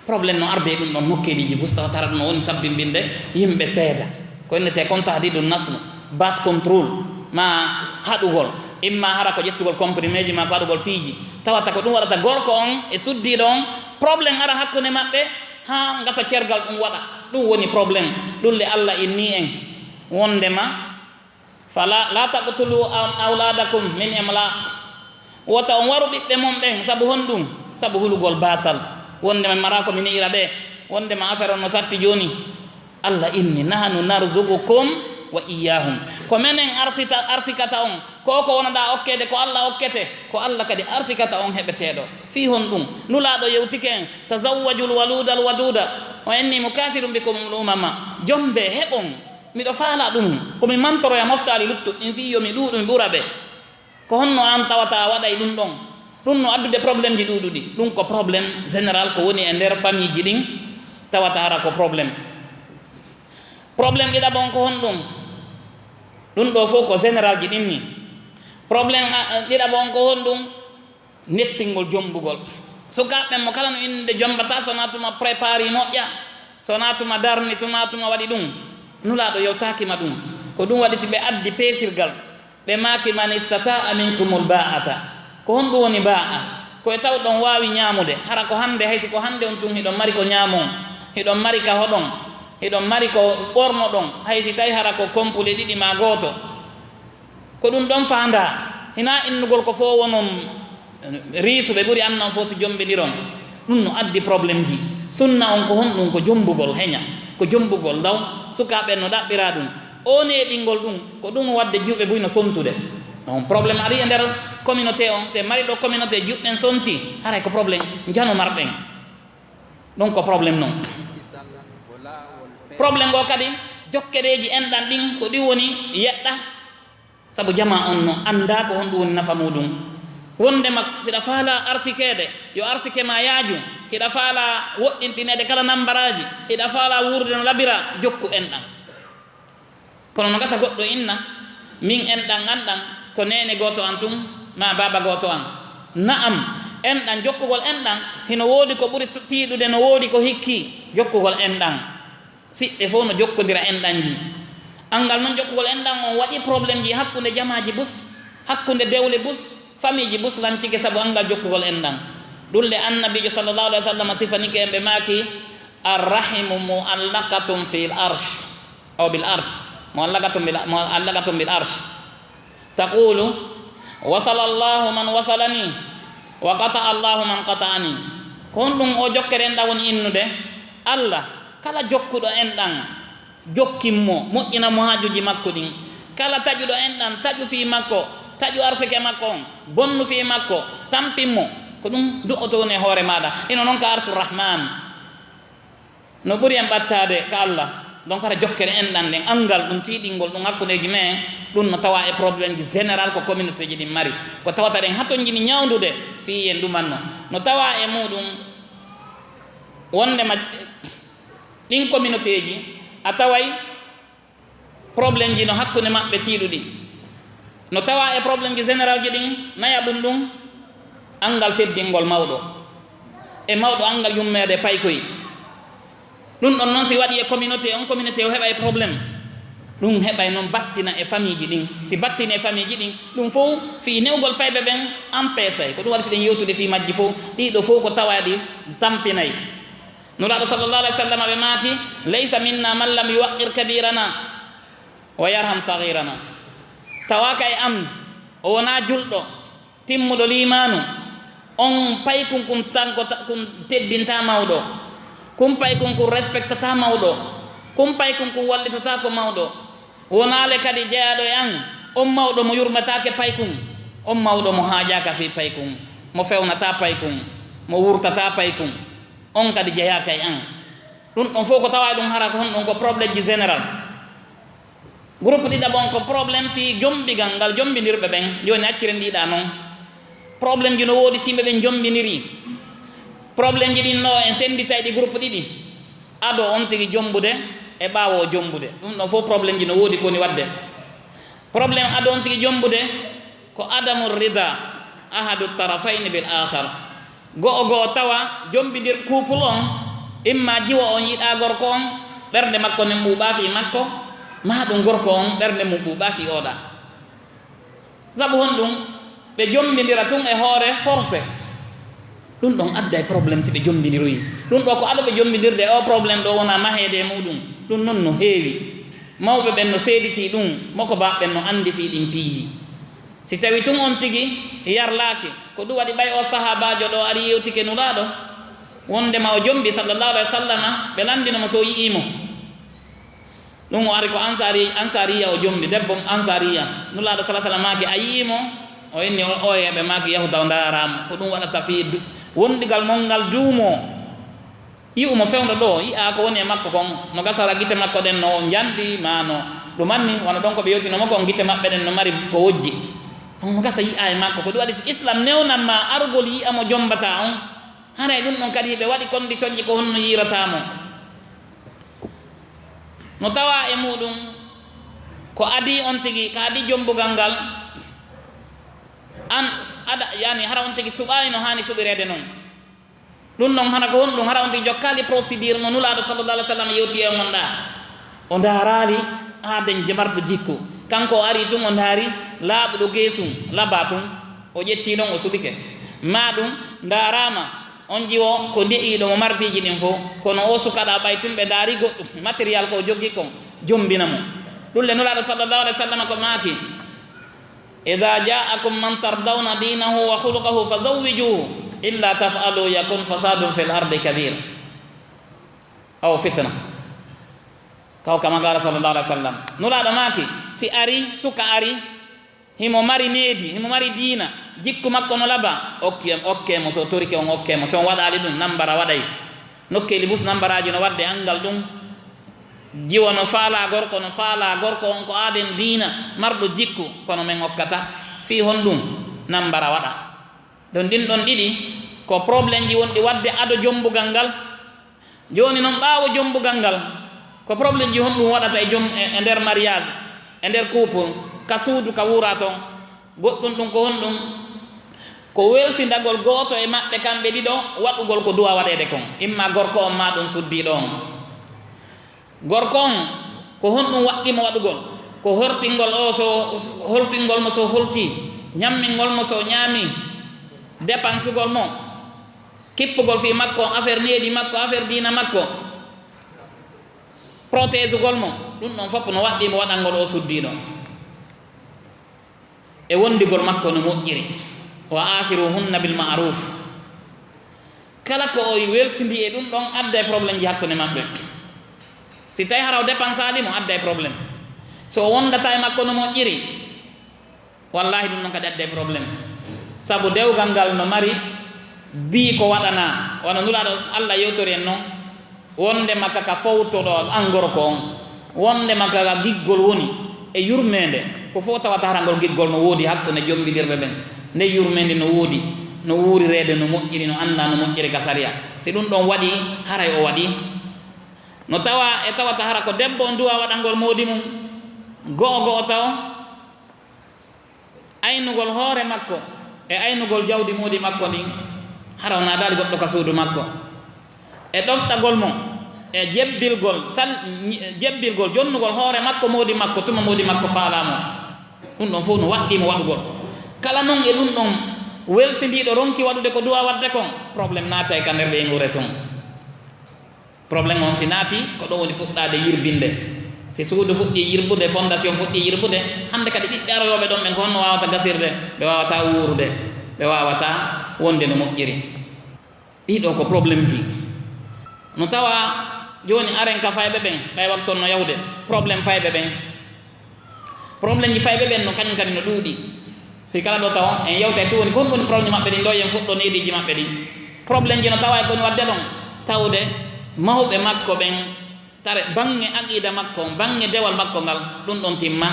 Problème no arde e ɗum ɗon nokkeeliji bus, tawa tara ɗum no woni sabbimbinde yimɓe seeda. Ko innetee kon tahdiidun nasl, birth control, ma haɗugol, imma hara ko ƴettugol compriméji ma ko haɗugol piiji. Tawata ko ɗum waɗata gorko on e suddiiɗo on, problème ara hakkunde maɓɓe, haa ngasa cergal ɗum waɗa. Ɗum woni problème. Ɗum le Allah inni en wondema, "Fala, la taqtulu am-, awladakum min imlaq." Wota on waru ɓiɓɓe mon ɓen. Sabu honɗum? Sabu hulugol baasal. Wonde mi maraa ko mi ne'ira ɓe. Wonde ma affaire on no satti jooni. Allah inni, "Nahnu narzuqukum wa iyyahum." Ko menen arsita-, arsikata on. Ko ko wonoɗaa okkeede, ko Allah okkete. Ko Allah kadi arsikata on heɓeteeɗo. Fii honɗum? Nulaaɗo yewtike en, "Tazawwajul waludal waduda, wa inni mukathirun bikum al umama." Jombe, heɓon. Miɗo faala ɗum, ko mi mantoroya moftaali luttuɗi ɗin fii yo mi ɗuuɗu, mi ɓura ɓe. Ko honno an tawata a waɗay ɗum ɗon? Ɗum no addude problemji ɗuuɗuɗi. Ɗum ko problème général ko woni e nder famiiji ɗin, tawata hara ko problème. Problème ɗiɗaɓo on ko honɗum? Ɗum ɗoo fow ko généralji ɗin ni. Problème, a, a, ɗiɗaɓo on ko honɗum? Nettingol jombugol. Sukaaɓe ɓen mo kala no innde jombata, so wonaa tuma préparé moƴƴa, so wonaa tuma darni, tuma, tuma waɗi ɗum. Nulaaɗo yewtaaki ma ɗum. Ko ɗum waɗi si ɓe addi peesirgal, ɓe maaki, "Man istata'a minkumul ba'ata." Ko honɗum woni ba'a? Ko e taw ɗon waawi ñaamude. Hara ko hannde, hay si ko hannde on tun hiɗon mari ko ñaamon, hiɗon mari ka hoɗon, hiɗon mari ko ɓornoɗon, hay si tawi hara ko kompule ɗiɗi maa gooto. Ko ɗum ɗon faandaa, hinaa innugol ko fof wonon riisuɓe ɓuri annon fof si jombindiron. Ɗum no addi problème ji. Sunna on ko honɗum? Ko jombugol heña, ko jombugol law. Sukaaɓe no ɗaɓɓira ɗum. O neeɓingol ɗum, ko ɗum waɗde jiwɓe buy no sontude. On problème ari e nder communauté on, se mari ɗo communauté jiwɓen sonti, haray ko problème njano marɗen. Ɗum ko problème non. Problème goo kadi, jokkereeji enɗan ɗin, ko ɗi woni yeɗɗa. Sabu jamaa on no anndaa ko honɗum woni nafa muuɗum. Wonndema siɗa faalaa arsikeede, yo arsike maa yaaju. Hiɗa faalaa woɗɗintineede kala nambaraaji. Hiɗa faalaa wuurude no labiraa, jokku enɗan. Kono no gasa goɗɗo inna, min enɗan an ɗan, ko neene gooto an tun, maa baaba gooto an. Na'am, enɗan, jokkugol enɗan, hino woodi ko ɓuri tiiɗude, no woodi ko hikkii jokkugol enɗan. Siɓɓe fof no jokkondira enɗanji. Anngal non jokkugol enɗan on waɗi problème ji hakkunde jamaaji bus, hakkunde dewle bus, famille ji bus lantike sabu anngal jokkugol enɗan. Ɗum le Annabiijo sallallahu alaihi wa sallam sifanike en, ɓe maaki, "Arrahimu mu'allaqatun fil arsh, aw bil arsh, mu'allaqatun bil, mu'allaqatun bil arsh." Taqulu, "Wasala Allahu man wasalani, wa qata'a Allahu man qata'ani." Ko honɗum o jokkere enɗan woni innude? Allah, kala jokkuɗo enɗan, jokkin mo, moƴƴina mo haajuuji makko ɗin. Kala taƴuɗo enɗan, taƴu fii makko, taƴu arsike makko on, bonnu fii makko, tampin mo. Ko ɗum du'oto woni e hoore maaɗa. Hino non ka Arsu Rahman. No ɓuri en ɓattaade ka Allah, donc hara jokkere enɗan ɗen, anngal ɗum, tiiɗingol ɗum hakkundeeji men, ɗum no tawaa e problème ji général ko communauté ji ɗin mari. Ko tawata ɗen hatonjini ñawndude fii en ɗumanno. No tawaa e muuɗum wonndema ɗin communauté ji a taway problème ji no hakkunde maɓɓe tiiɗuɗi. No tawaa e problème ji général ji ɗin, nayaɓun ɗum, anngal teddingol mawɗo, e mawɗo anngal yummeede paykoy. Ɗum ɗon non si waɗi e communauté, on communauté o heɓa e problème. Ɗum heɓa e non battina e famille ji ɗin. Si battini e famille ji ɗin, ɗum fof fii newgol fayɓe ɓen empêchey. Ko ɗum waɗi si ɗen yewtude fii majji fof, ɗiɗo fof ko tawaaɗi tampinay. Nulaaɗo sallallahu alaihi wa sallam ɓe maaki, "Laysa minna man lam yuwaqqir kabirana wa yarham saghirana." Tawaaka e am, o wonaa julɗo, timmuɗo liimaanu, on paykun kun tan ko ta-, kun teddintaa mawɗo, kun paykun kun respectataa mawɗo, kun paykun kun wallitotaako mawɗo. Wonaale kadi jeyaaɗo e an, on mawɗo mo yurmetaake paykun, on mawɗo mo haajaaka fii paykun, mo fewnataa paykun, mo wurtataa paykun, on kadi jeyaaka e an. Ɗum ɗon fof ko tawaa e ɗum hara ko honɗum? Ko problème ji général. Groupe ɗiɗaɓo on ko problème fii jombigal ngal jombindirɓe ɓen. Jooni acciren ɗiɗa non. Problème ji no woodi si yimɓe ɓen jombindirii. Problème ji ɗin no en senditay ɗi groupe ɗiɗi. Ado on tigi jombude e ɓaawo o jombude. Ɗum ɗon fof problème ji no woodi ko woni waɗde. Problème ado on tigi jombude ko adamu rida ahadu tarafayni bil akhar. Go'o go'o tawa jombindir couple on, imma jiwo on yiɗaa gorko on, ɓernde makko nden ɓuuɓaa fii makko, maa ɗum gorko on ɓernde mum ɓuuɓaa fii oɗa. Sabu honɗum? Ɓe jombindira tun e hoore forcé. Ɗum ɗon adday problème si ɓe jombindiroyi. Ɗum ɗo ko ado ɓe jombindirde, o problème ɗo wona maheede e muɗum. Ɗum non no heewi. Mawɓe ɓen no seeditii ɗum, mokobaaɓe ɓen no anndi fii ɗin piiji. Si tawi tun on tigi yarlaaki, ko ɗum waɗi ɓay o sahaabaajo ɗo ari yewtike Nulaaɗo, wondema o jombi sallallahu alaihi wa sallama, ɓe lanndino mo so o yi'ii mo. Ɗum o ari ko Ansaari, Ansaariya o jombi, debbo Ansaariya. Nulaaɗo sallallahu alaihi wa sallam maaki, "A yi'ii mo?" O inni, "O, oye." Ɓe maaki, "Yahu taw ndaaraa mo." Ko ɗum waɗata fii du-, wondigal mon ngal duumoo. Yi'u mo fewndo ɗo, yi'aa ko woni e makko kon. No gasara gite makko ɗen no njanɗi, maa no ɗumanni, wano ɗon ko ɓe yewtino mo kon, gite maɓɓe ɗen no mari ko wojji. On no gasa yi'aa e makko. Ko ɗum waɗi si Islam newnan ma argol yi'a mo jombataa on. Haray ɗum ɗon kadi hiɓe waɗi condition ji ko honno yi'irataa mo. No tawaa e muɗum ko adii on tigi, ka adii jombugal ngal, an ada, yani hara on tigi suɓaali no haani suɓireede non. Ɗum ɗon hana ko honɗum? Hara on ti jokkaali procédure mo Nulaaɗo sallallahu alaihi wasallam yewti e on ɗa. O ndaaraali aaden jamarɗo jikku. Kanko o ari tun o ndaari laaɓuɗo geesum laba tun. O ƴetti ɗon o suɓike. Ma ɗum ndaaraama on jiwo ko de'iiɗo mo marpiiji ɗin fof. Kono o sukaɗa ɓay tun ɓe ndaari goɗɗum matériel ko o joggi kon jombina mo. Ɗum le Nulaaɗo sallallahu alaihi wasallam ko maaki. Idha ja'akum man tardawna dinahu wa khuluquhu fazawwijuhu, illa taf'alu yakun fasadun fil ardi kabir. Aw fitna. Kaw kama qala sallallahu alaihi wasallam. Nulaaɗo maaki, si ari, suka ari, himo mari needi, himo mari diina, jikku makko no laba, okki en, okke mo, so torike on, okke mo, so on waɗaali ɗum, nambara waɗay. Nokkeeli bus nambaraaji no waɗde anngal ɗum. Jiwo no faalaa gorko, no faalaa gorko on ko aaden diina, marɗo jikku, kono men okkata. Fii honɗum? Nambara waɗa. Ɗon ɗin ɗon ɗiɗi, ko problemji wonɗi waɗde ado jombugal ngal. Jooni non ɓaawo jombugal ngal, ko problemji honɗum waɗata e jom, e, e nder mariage, e nder couple, ka suudu ka wuura ton? Goɗɗum ɗum ko honɗum? Ko welsindagol gooto e maɓɓe kamɓe ɗiɗo waɗugol ko duwa waɗeede kon, imma gorko on ma ɗum suddiiɗo on. Gorko on, ko honɗum waɗɗi mo waɗugol? Ko hortingol o so, holtingol mo so holti, ñammingol mo so ñaami, dépensugol mo, kippugol fii makko, affaire needi makko, affaire diina makko, protégugol mo, ɗum ɗon fof no waɗɗi mo waɗangol o suddiiɗo. E wondigol makko no moƴƴiri. Wa ashiruhunna bil ma'ruf. Kala ko o welsindi e ɗum ɗon adda e problemji hakkunde maɓɓe. Si tawi hara o dépensaali mo adda e problème. So o wondata e makko no moƴƴiri, wallahi ɗum ɗon kadi adda e problème. Sabu dewgal ngal no mari bii ko waɗanaa, wano Nulaaɗo Allah yewtori en non. Wondema ka, ka fowtoɗo an gorko on, wondema ka, ka giggol woni e yurmeende, ko fof tawata hara ngol giggol no woodi hakkunde jombindirɓe ɓen. Nde yurmeende no woodi, no wuurireede no moƴƴiri, no annda no moƴƴiri ka sariya. Si ɗum ɗon waɗi, haray o waɗi. No tawa e tawata hara ko debbo on duwa waɗangol moodi mum, go'o go'o taw, aynugol hoore makko e aynugol jawdi moodi makko ndin, hara o naadaali goɗɗo ka suudu makko, e ɗoftagol mo, e jebbilgol, sal-, jebbilgol, jonnugol hoore makko moodi makko, tuma moodi makko faalaa mo. Ɗum ɗon fof no waɗɗii mo waɗugol. Kala non e ɗum ɗon welsindiiɗo ronki waɗude ko duwa waɗde kon, problème naatay ka nder ɓeynguure tun. Problème on si naati, ko ɗo woni fuɗɗaade yirbinde. Si suudu fuɗɗii yirbude, fondation fuɗɗii yirbude, hannde kadi ɓiɓɓe aroyooɓe ɗon ɓen ko honno waawata gasirde? Ɓe waawataa wuurude, ɓe waawataa wonde no moƴƴiri. Ɗii ɗoo ko problemeji. No tawa jooni aren ka fayɓe ɓen, ɓay waktu on no yahude, problème fayɓe ɓen. Problemeji fayɓe ɓen no kañum kadi no ɗuuɗi. Fii kala ɗo tawa en yewtay tun woni ko honɗum woni problème maɓɓe ɗin ɗo, yen fuɗɗo neediiji maɓɓe ɗin. Problemeji no tawa e ko woni waɗde ɗon, tawde mahuɓe makko ɓen, tare baŋŋe aqiida makko on, baŋŋe dewal makko ngal, ɗum ɗon timma.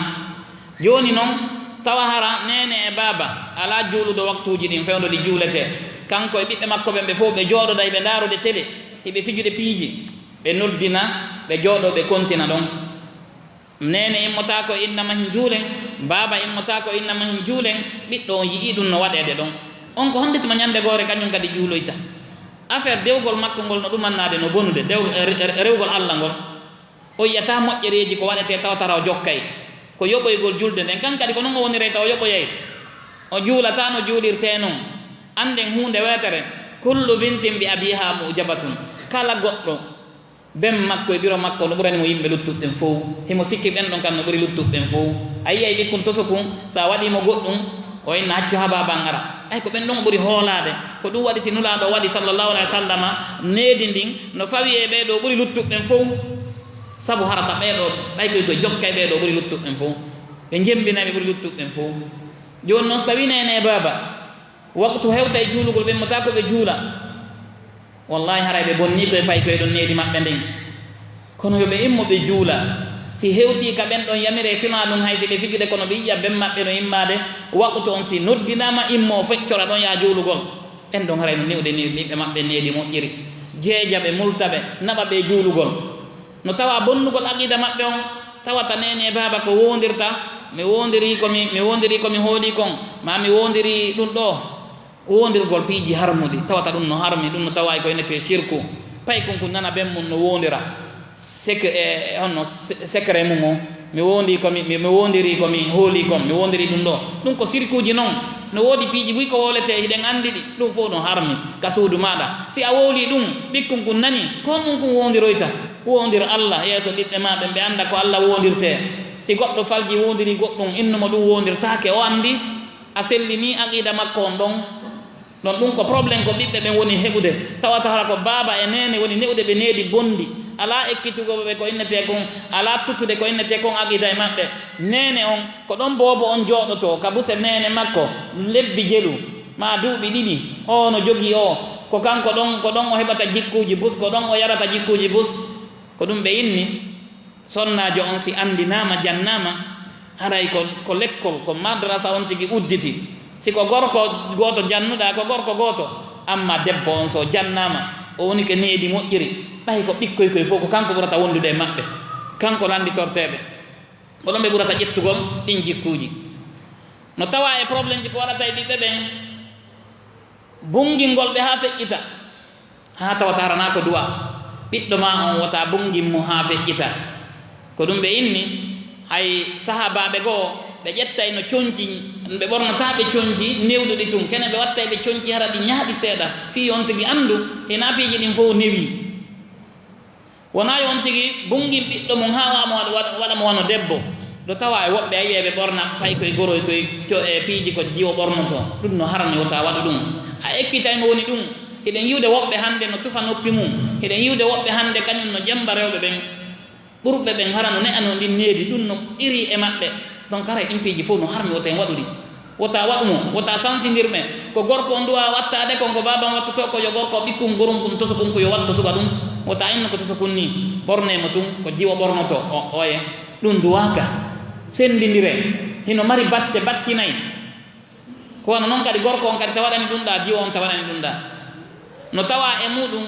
Jooni non, tawa hara neene e baaba alaa juuluɗo waktuuji ɗin fewndo ɗi juuletee. Kanko e ɓiɓɓe makko ɓen ɓe fof ɓe jooɗoda hiɓe ndaarude télé, hiɓe fijude piiji, ɓe noddina, ɓe jooɗoo ɓe kontina ɗon. Neene immotaako inna mahin juulen, baaba immotaako inna mahin juulen, ɓiɗɗo on yi'ii ɗum no waɗeede ɗon. On ko honde tuma ñande goore kañum kadi juuloyta? Affaire dewgol makko ngol no ɗumannaade no bonude, dew-, re-, re-, rewgol Alla ngol. O yi'ataa moƴƴereeji ko waɗetee tawata hara o jokkay. Ko yoɓoygol julde nden, kan kadi ko non o wonirey taw o yoɓoyay. O juulataa no juulirtee non. Annden huunde weetere, kullu bintin bi abiha mu'jabatun. Kala goɗɗo Ben makko e biro makko no ɓurani mo yimɓe luttuɓe ɓen fow. Himo sikki ɓen ɗon kan no ɓuri luttuɓe ɓen fow. A yi'ay ɓikkun tosokun, so a waɗii mo goɗɗum, o inna accu haa baaba an ara. Ɓay ko ɓen ɗon o ɓuri hoolaade. Ko ɗum waɗi si Nulaaɗo waɗi, sallallahu alaihi wa sallama, needi ndin no fawi e ɓee ɗoo ɓuri luttuɓe ɓen fow. Sabu hara ka ɓee ɗoo, ɓay koy koye jokkay ɓee ɗoo ɓuri luttuɓe ɓen fow. Ɓe jembinay ɓe ɓuri luttuɓe ɓen fow. Jooni non so tawii neene e baaba, waktu hewta e juulugol, ɓe immotaako ɓe juula. Wallahi, haray ɓe bonnii koye pay koye ɗon needi maɓɓe ndin. Kono yo ɓe immo ɓe juula. Si hewtii ka ɓen ɗon yamiree, sinaa ɗum hay si ɓe fijude, kono ɓe yi'a ben maɓɓe no immaade, waktu on si noddinaama, immoo feccora ɗon yaa juulugol. Ɓen ɗon haray no niwde ni ɓiɓɓe maɓɓe needi moƴƴiri. Jeeja ɓe, multa ɓe, naɓa ɓe juulugol. No tawa bonnugol aqiida maɓɓe on, tawata neene e baaba ko woondirta, mi woondirii ko mi, mi woondirii ko mi hoolii kon, maa mi woondirii ɗum ɗoo. Woondirgol piiji harmuɗi, tawata ɗum no harmi, ɗum no tawaay ko innetee sirku. Paykun kun nana ben mum no woondira. Sek-, e, honno se-, secret mum o, mi woondii ko mi, mi, mi woondirii ko mi hoolii kon, mi woondirii ɗum ɗoo. Ɗum ko sirkuuji non. No woodi piiji buy ko wooletee, hiɗen anndi ɗi. Ɗum fow no harmi ka suudu maaɗa. Si a wowlii ɗum, ɓikkun kun nani, ko honɗum kun woondiroyta? Woondir Allah yeeso ɓiɓɓe maa ɓen, ɓe annda ko Allah woondirtee. Si goɗɗo faljii woondirii goɗɗum, innu mo ɗum woondirtaake, o anndi a sellinii aqiida makko on ɗon. Ɗon ɗum ko problème ko ɓiɓɓe ɓen woni heɓude. Tawata hara ko baaba e neene woni ne'ude ɓe needi bonndi. Alaa ekkitugol ɓe ko innetee kon, alaa tuttude ko innetee kon aqiida e maɓɓe. Neene on, ko ɗon boobo on jooɗotoo ka buse neene makko, lebbi jelu, maa duuɓi ɗiɗi. Oo no jogii oo. Ko kanko ɗon, ko ɗon o heɓata jikkuuji bus, ko ɗon o yarata jikkuuji bus. Ko ɗum ɓe inni. Sonnaajo on si anndinaama, jannaama, haray ko, ko lekkol, ko madrasa on tigi udditi. Si ko gorko gooto jannuɗaa, ko gorko gooto. Amma debbo on so jannaama, o woni ko needi moƴƴiri. Ɓay ko ɓikkoy koy fow, ko kanko ɓurata wondude e maɓɓe. Kanko lannditortee ɓe. Ko ɗon ɓe ɓurata ƴettugol ɗin jikkuuji. No tawaa e problemji ko waɗata e ɓiɓɓe ɓen, bunngingol ɓe haa feƴƴita. Haa tawata hara naa ko du'a. Ɓiɗɗo maa on wota bunngin mo haa feƴƴita. Ko ɗum ɓe inni, hay sahaabaaɓe goo, ɓe ƴettayno conci, ɓe ɓornataa ɓe conci newɗuɗi tun. Kene ɓe wattay ɓe conci hara ɗi ñaaɗi seeɗa. Fii yo on tigi anndu, hinaa piiji ɗin fow newii. Wonaa yo on tigi bunngin ɓiɗɗo mum haa waɗa mo, waɗa, waɗa mo wano debbo. Ɗo tawaa e woɓɓe a yi'ay ɓe ɓorna paykoy goroy koy co-, e piiji ko jiwo ɓornotoo. Ɗum no harmi, wota waɗu ɗum. A ekkitay mo woni ɗum. Hiɗen yi'ude woɓɓe hannde no tufa noppi mum. Hiɗen yi'ude woɓɓe hannde kañum no jemmba rewɓe ɓen. Ɓurɓe ɓen hara no ne'anoo ndin needi, ɗum no iri e maɓɓe. Donc haray ɗin piiji fow no harmi, wota en waɗu ɗi. Wota waɗu mo, wota sansindir ɓe. Ko gorko on duwaa wattaade kon, ko baaba on wattotoo, ko yo gorko ɓikkun gorum kun toso kun ko yo watto suka ɗum. Wota inno ko toso kun nii. Ɓornee mo tun, ko jiwo ɓornotoo. O, oye, ɗum duwaaka. Senndindiree. Hino mari batte battinay. Ko wano non kadi gorko on kadi ta waɗani ɗum ɗaa, jiwo on ta waɗani ɗum ɗaa. No tawaa e muɗum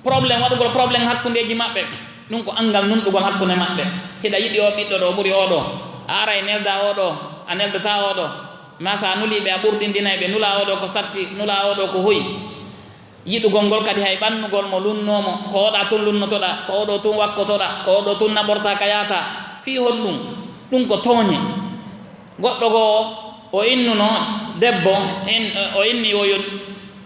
problème, waɗugol problème hakkundeeji maɓɓe. Ɗum ko anngal nunɗugol hakkunde maɓɓe. Hiɗa yiɗi oo ɓiɗɗo ɗoo, ɓuri oo ɗoo. A aray neldaa oo ɗoo, a neldataa oo ɗoo. Maa so a nulii ɓe, a ɓurdindinay ɓe, nulaa oo ɗoo ko satti, nulaa oo ɗoo ko hoyi. Yiɗugol ngol kadi hay ɓannugol mo, lunnoo mo, ko oo ɗaa tun lunnotoɗaa, ko oo ɗoo tun wakkotoɗaa, ko oo ɗoo tun naɓortaa ka yaataa. Fii honɗum? Ɗum ko tooñe. Goɗɗo goo, o innuno debbo, in-, o inni o yo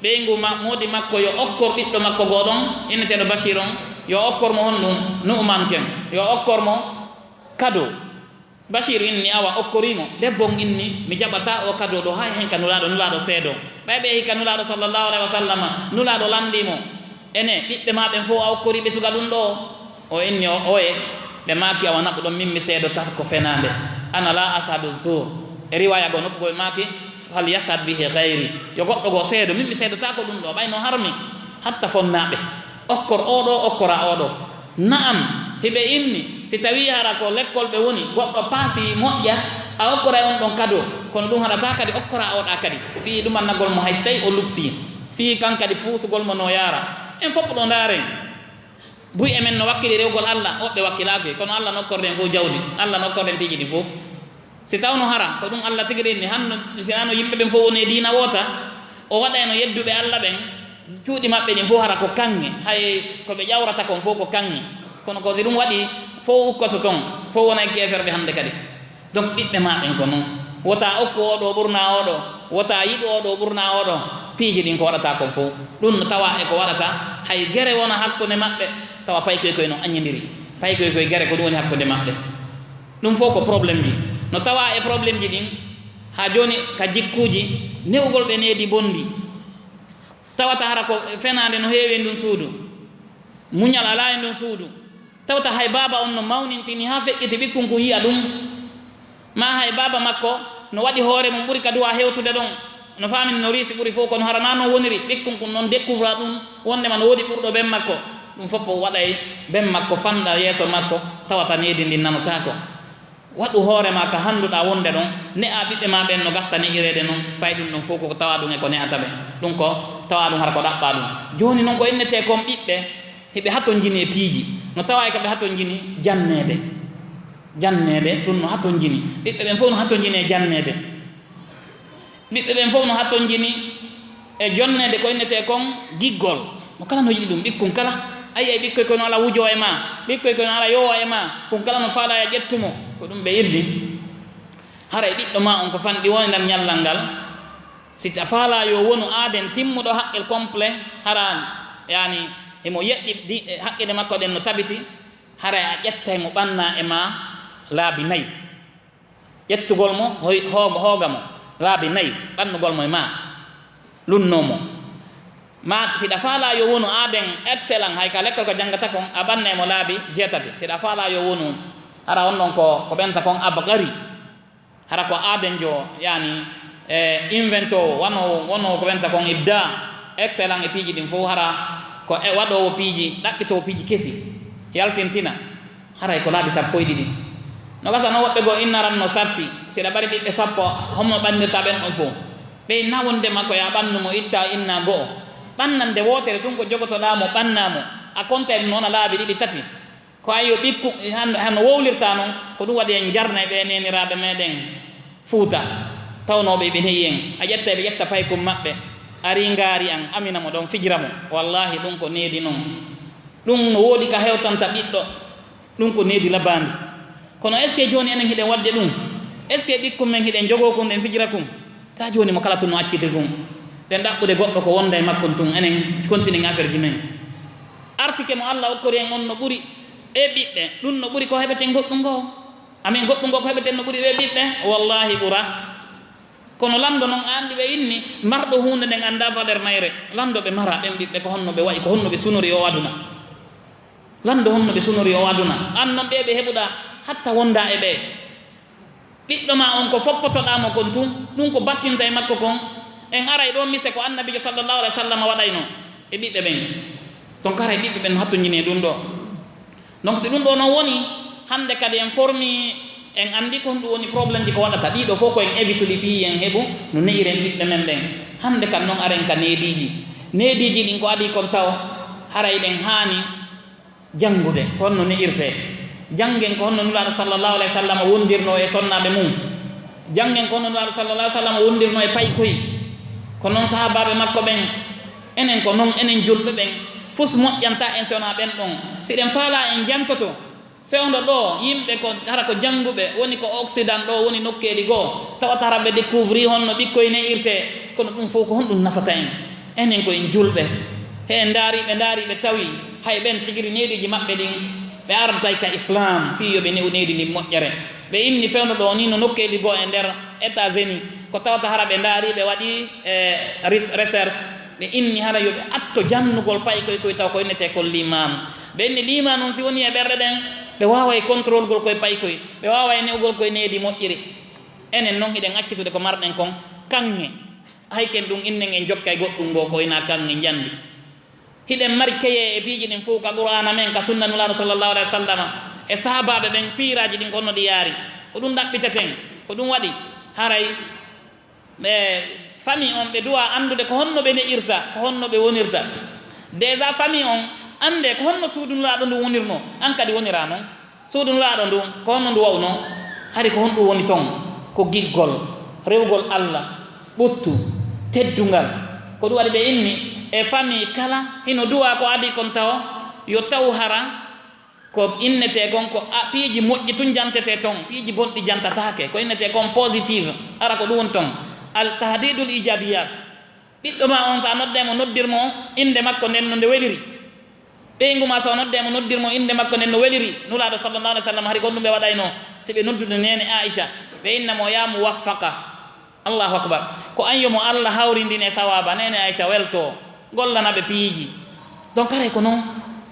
ɓeyngu ma-, moodi makko yo okkor ɓiɗɗo makko goo ɗon, inneteeɗo Bashir on, yo okkor mo honɗum? Nu'man ken, yo okkor mo kado. Bashir inni, awa, okkorii mo. Debbo on inni, mi jaɓataa oo kado ɗoo, hay hen ka Nulaaɗo, Nulaaɗo seedoo. Ɓay ɓe yehi ka Nulaaɗo sallallahu alayhi wa sallam, Nulaaɗo lanndii mo, ene, ɓiɓɓe maa ɓen fow a okkorii ɓe suka ɗum ɗoo? O inni, o, oye, ɓe maaki, awa, naɓu ɗon, min mi seedotaako fenaande. Ana la ashhadu zuur. E riwaaya goo nokku goo ɓe maaki, fal yashhad bihi ghayri. Yo goɗɗo goo seedo, min mi seedotaako ɗum ɗoo, ɓay no harmi. Hatta fonnaaɓe. Okkor oo ɗoo, okkoraa oo ɗoo. Na'am, hiɓe inni, si tawii hara ko lekkol ɓe woni, goɗɗo paasi moƴƴa, a okkoray on ɗon kado, kono ɗum haɗataa kadi okkoraa oo ɗaa kadi. Fii ɗum annagol mo hay si tawii o luppii. Fii kan kadi puusugol mo no yaara. En fof ɗo ndaaren. Buy e men no wakkili rewgol Alla, woɓɓe wakkilaaki, kono Alla nokkorden fof jawdi, Alla nokkorden piiji ɗi fof. Si tawno hara ko ɗum Alla tigi rinni, hanno, si nano yimɓe ɓen fof woni e diina woota, o waɗayno yedduɓe Alla ɓen, cuuɗi maɓɓe ɗin fof hara ko kaŋŋe, hay ko ɓe ƴawrata kon fof ko kaŋŋe. Kono ko si ɗum waɗi, fof ukkoto ton, fof wona e keeferɓe hannde kadi. Donc, ɓiɓɓe maa ɓen ko non. Wota okku oo ɗoo ɓurna oo ɗoo, wota yiɗu oo ɗoo ɓurna oo ɗoo. Piiji ɗin ko waɗata kon fof. Ɗum no tawa e ko waɗata, hay gere wona hakkunde maɓɓe, tawa paykoy koy no aññindiri. Paykoy koy gere ko ɗum woni hakkunde maɓɓe. Ɗum fof ko problème ji. No tawa e problème ji ɗin, haa jooni ka jikkuuji, ne'ugol ɓe needi bonndi. Tawata hara ko fenaande no heewi e ndun suudu. Muñal alaa e ndun suudu. Tawata hay baaba on no mawnintini haa feƴƴiti ɓikkun kun yi'a ɗum. Maa hay baaba makko no waɗi hoore mum ɓuri ka duwaa hewtude ɗon. No faamini no riisi ɓuri fof, kono hara naa non woniri. Ɓikkun kun non découvra ɗum, wondema no woodi ɓurɗo ben makko. Ɗum fof o waɗay ben makko fanɗa yeeso makko, tawata needi ndin nanotaako. Waɗu hoore maa ka hannduɗaa wonde ɗon, ne'aa ɓiɓɓe maa ɓen no gasta ne'ireede non, pay ɗum ɗon fof ko tawaa ɗum e ko ne'ata ɓe. Ɗum ko tawaa ɗum hara ko ɗaɓɓaa ɗum. Jooni non ko innetee kon ɓiɓɓe, hiɓe hatonjini e piiji. No tawaa e ka ɓe hatonjini janneede. Janneede, ɗum no hatonjini. Ɓiɓɓe ɓen fof no hatonjini e janneede. Ɓiɓɓe ɓen fof no hatonjini e jonneede ko innetee kon giggol. Mo kala no yiɗi ɗum, ɓikkun kala. A yi'ay ɓikkoy koy no ala wujoo e maa, ɓikkoy koy no ala yowoo e maa, kun kala no faalaa yo ƴettu mo. Ko ɗum ɓe irdi. Haray ɓiɗɗo maa on ko fanɗi woniran ñallal ngal. Si a faalaa yo wonu aaden timmuɗo haqqil complet, hara, yaani, himo yeɗɗi di-, haqqille makko ɗen no tabiti, haray a ƴettay mo ɓannaa e maa laabi nay. Ƴettugol mo, hoy-, hoogo-, hooga mo laabi nay, ɓannugol mo e maa, lunnoo mo. Maa si ɗa faalaa yo wonu aaden excellent, hay ka lekkol ko janngata kon, a ɓannay mo laabi jeetati. Si ɗa faalaa yo wonu, hara on ɗon ko, ko ɓenta kon abqari. Hara ko aadenjo, yaani, e, inventoowo, wanoowo, wonoowo ko wenta kon ibda, excellent e piiji ɗin fof, hara ko e waɗoowo piiji, ɗaɓɓitoowo piiji kesi, yaltintina, haray ko laabi sappo e ɗiɗi. No gasa no woɓɓe goo innaran no satti, si ɗa ɓari ɓiɓɓe sappo, homno ɓannirta ɓen ɗon fof? Ɓe inna wondema ko ya ɓannu mo itta inna go'o. Ɓannande wootere tun ko jogotoɗaa mo, ɓannaa mo, a konta e ɗum noon a laabi ɗiɗi tati. Ko ayo ɓikku-, han-, hano wowlirta noon, ko ɗum waɗi en jarnay ɓe neeniraaɓe meɗen Fuuta, tawnooɓe ɓe ne'i en. A ƴetta, ɓe ƴetta paykun maɓɓe, ari ngaari an, amina mo ɗon, fijira mo. Wallaahi, ɗum ko needi noon. Ɗum no woodi ka hewtanta ɓiɗɗo, ɗum ko needi labaandi. Kono est-ce que jooni enen hiɗen waɗde ɗum? Est-ce que ɓikkun men hiɗen jogoo kun, ɗen fijira kun? Ka jooni mo kala tun no acciti kun. Ɗen ɗaɓɓude goɗɗo ko wonda e makkun tun, enen kontinen affaire ji men. Arsike mo Allah okkori en on no ɓuri ɓee ɓiɓɓe, ɗum no ɓuri ko heɓeten goɗɗum ngoo. Amin goɗɗum ngoo ko heɓeten no ɓuri ɓee ɓiɓɓe? Wallaahi ɓura. Kono lanndo non, a anndi ɓe inni, marɗo huunde nden anndaa valeur mayre. Lanndo ɓe mara ɓen ɓiɓɓe ko honno ɓe wa'i, ko honno ɓe sunori o aduna. Lanndo honno ɓe sunori o aduna. An non ɓee ɓe heɓuɗaa hatta wondaa e ɓee. Ɓiɗɗo maa on ko foppotoɗaa mo kon tun, ɗum ko battinta e makko kon. En aray ɗoo mise ko Annabiijo sallallahu alayhi wa sallam waɗayno e ɓiɓɓe ɓen. Donc haray ɓiɓɓe ɓen no hattonjini e ɗum ɗoo. Donc si ɗum ɗoo non woni, hannde kadi en formi, en anndi ko honɗum woni problème ji ko waɗata. Ɗii ɗoo fof ko en évituɗi fii en heɓu no ne'iren ɓiɓɓe men ɓen. Hannde kan non aren ka neediiji. Neediiji ɗin ko adii kon taw haray ɗen haani janngude ko honno ne'irtee. Janngen ko honno Nulaaɗo sallallahu alayhi wa sallam wondirnoo e sonnaaɓe mum. Janngen ko honno Nulaaɗo sallallahu alayhi wa sallam wondirnoo e paykoy. Ko noon sahaabaaɓe makko ɓen. Enen ko noon, enen julɓe ɓen, fus moƴƴantaa en si wonaa ɓen ɗon. Si ɗen faalaa en jantoto. Fewndo ɗoo, yimɓe ko, hara ko jannguɓe, woni ko Occident ɗoo, woni nokkeeli goo, tawata hara ɓe découvrir honno ɓikkoy ne'irtee, kono ɗum fof ko honɗum nafata en? Enen ko en julɓe. He ndaari ɓe, ndaari ɓe tawi, hay ɓen tigi ri neediiji maɓɓe ɗin, ɓe ardatay ka Islam, fii yo ɓe ne'u needi ndin moƴƴere. Ɓe inni fewndo ɗoo ni no nokkeeli goo e nder États-Unis, ko tawata hara ɓe ndaari, ɓe waɗi, e, res-, recherche, ɓe inni hara yo ɓe atto jannugol paykoy koy taw ko innetee kon liimaan. Ɓe inni liimaan on si woni e ɓerɗe ɗen, ɓe waaway contrôlegol koye paykoy, ɓe waaway ne'ugol koye needi moƴƴiri. Enen non hiɗen accitude ko marɗen kon kaŋŋe. Hay ken ɗum innen en jokkay goɗɗum ngoo ko ina kaŋŋe njandi. Hiɗen mari keyee e piiji ɗin fof ka Qur'aana men, ka sunna Nulaaɗo sallallahu alayhi wa sallama, e sahaabaaɓe ɓen siiraaji ɗin ko honno ɗi yaari. Ko ɗum ɗaɓɓiteten. Ko ɗum waɗi haray ɓe famille on ɓe duwa anndude ko honno ɓe ne'irta, ko honno ɓe wonirta. Déjà famille on annde ko honno suudu Nulaaɗo ndu wonirnoo, an kadi woniraa non. Suudu Nulaaɗo ndun, ko honno ndu wa'unoo? Hari ko honɗum woni ton? Ko giggol, rewgol Alla, ɓuttu, teddungal. Ko ɗum waɗi ɓe inni, e famille kala hino duwa ko adii kon tawo, yo taw hara ko innetee kon ko a, piiji moƴƴi tun jantetee ton, piiji bonɗi jantataake. Ko innetee kon positive, hara ko ɗum woni ton. Al tahdidul ijabiyat. Ɓiɗɗo maa on, so a noddee mo, noddir mo innde makko nden no nde weliri. Ɓeyngu maa, so a noddee mo, noddir mo innde makko nden no weliri. Nulaaɗo sallallahu alaihi wasallam, hari ko ɗum ɓe waɗaynoo. Si ɓe noddude neene Aisha, ɓe inna mo, "Ya muwaffaqa." Allahu akbar. Ko an yo mo Allah hawrindine sawaaba. Neene Aisha weltoo, gollana ɓe piiji. Donc, haray ko noon,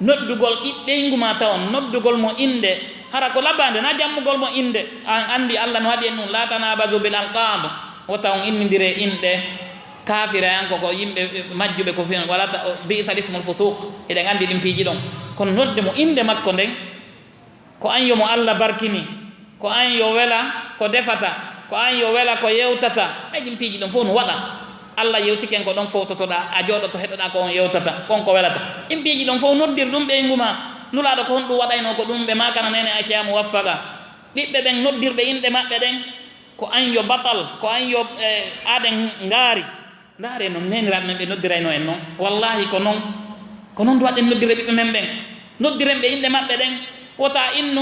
noddugol ɓiɓɓe ɓeyngu maa tawon, noddugol mo innde, hara ko labaande, na jammugol mo innde. An anndi Allah no haɗi en ɗum, "La tanabazu bil alqab." Wota on innindire inɗe. Kaafiraayanko ko yimɓe majjuɓe ko fiyon, wala ta-, bi'sa lismul fusuq. Eɗen anndi ɗin piiji ɗon. Kono nodde mo innde makko nden, ko an yo mo Allah barkini, ko an yo wela ko defata, ko an yo wela ko yewtata. Ay, ɗin piiji ɗon fof no waɗa. Allah yewtike en ko ɗon fowtotoɗaa, a jooɗoto heɗoɗaa ko on yewtata, ko on ko welata. Ɗin piiji ɗon fof noddir ɗum ɓeyngu maa. Nulaaɗo ko honɗum waɗaynoo ko ɗum ɓe maakana neene Aisha ya muwaffaqa. Ɓiɓɓe ɓen noddirɓe inɗe maɓɓe ɗen, ko an yo batal, ko an yo, eh, aden ngaari. Ndaaree noon neeniraaɓe men ɓe noddirayno en noon. Wallaahi ko noon, ko noon waɗɗen noddirde ɓiɓɓe men ɓen. Noddiren ɓe inɗe maɓɓe ɗen, wota innu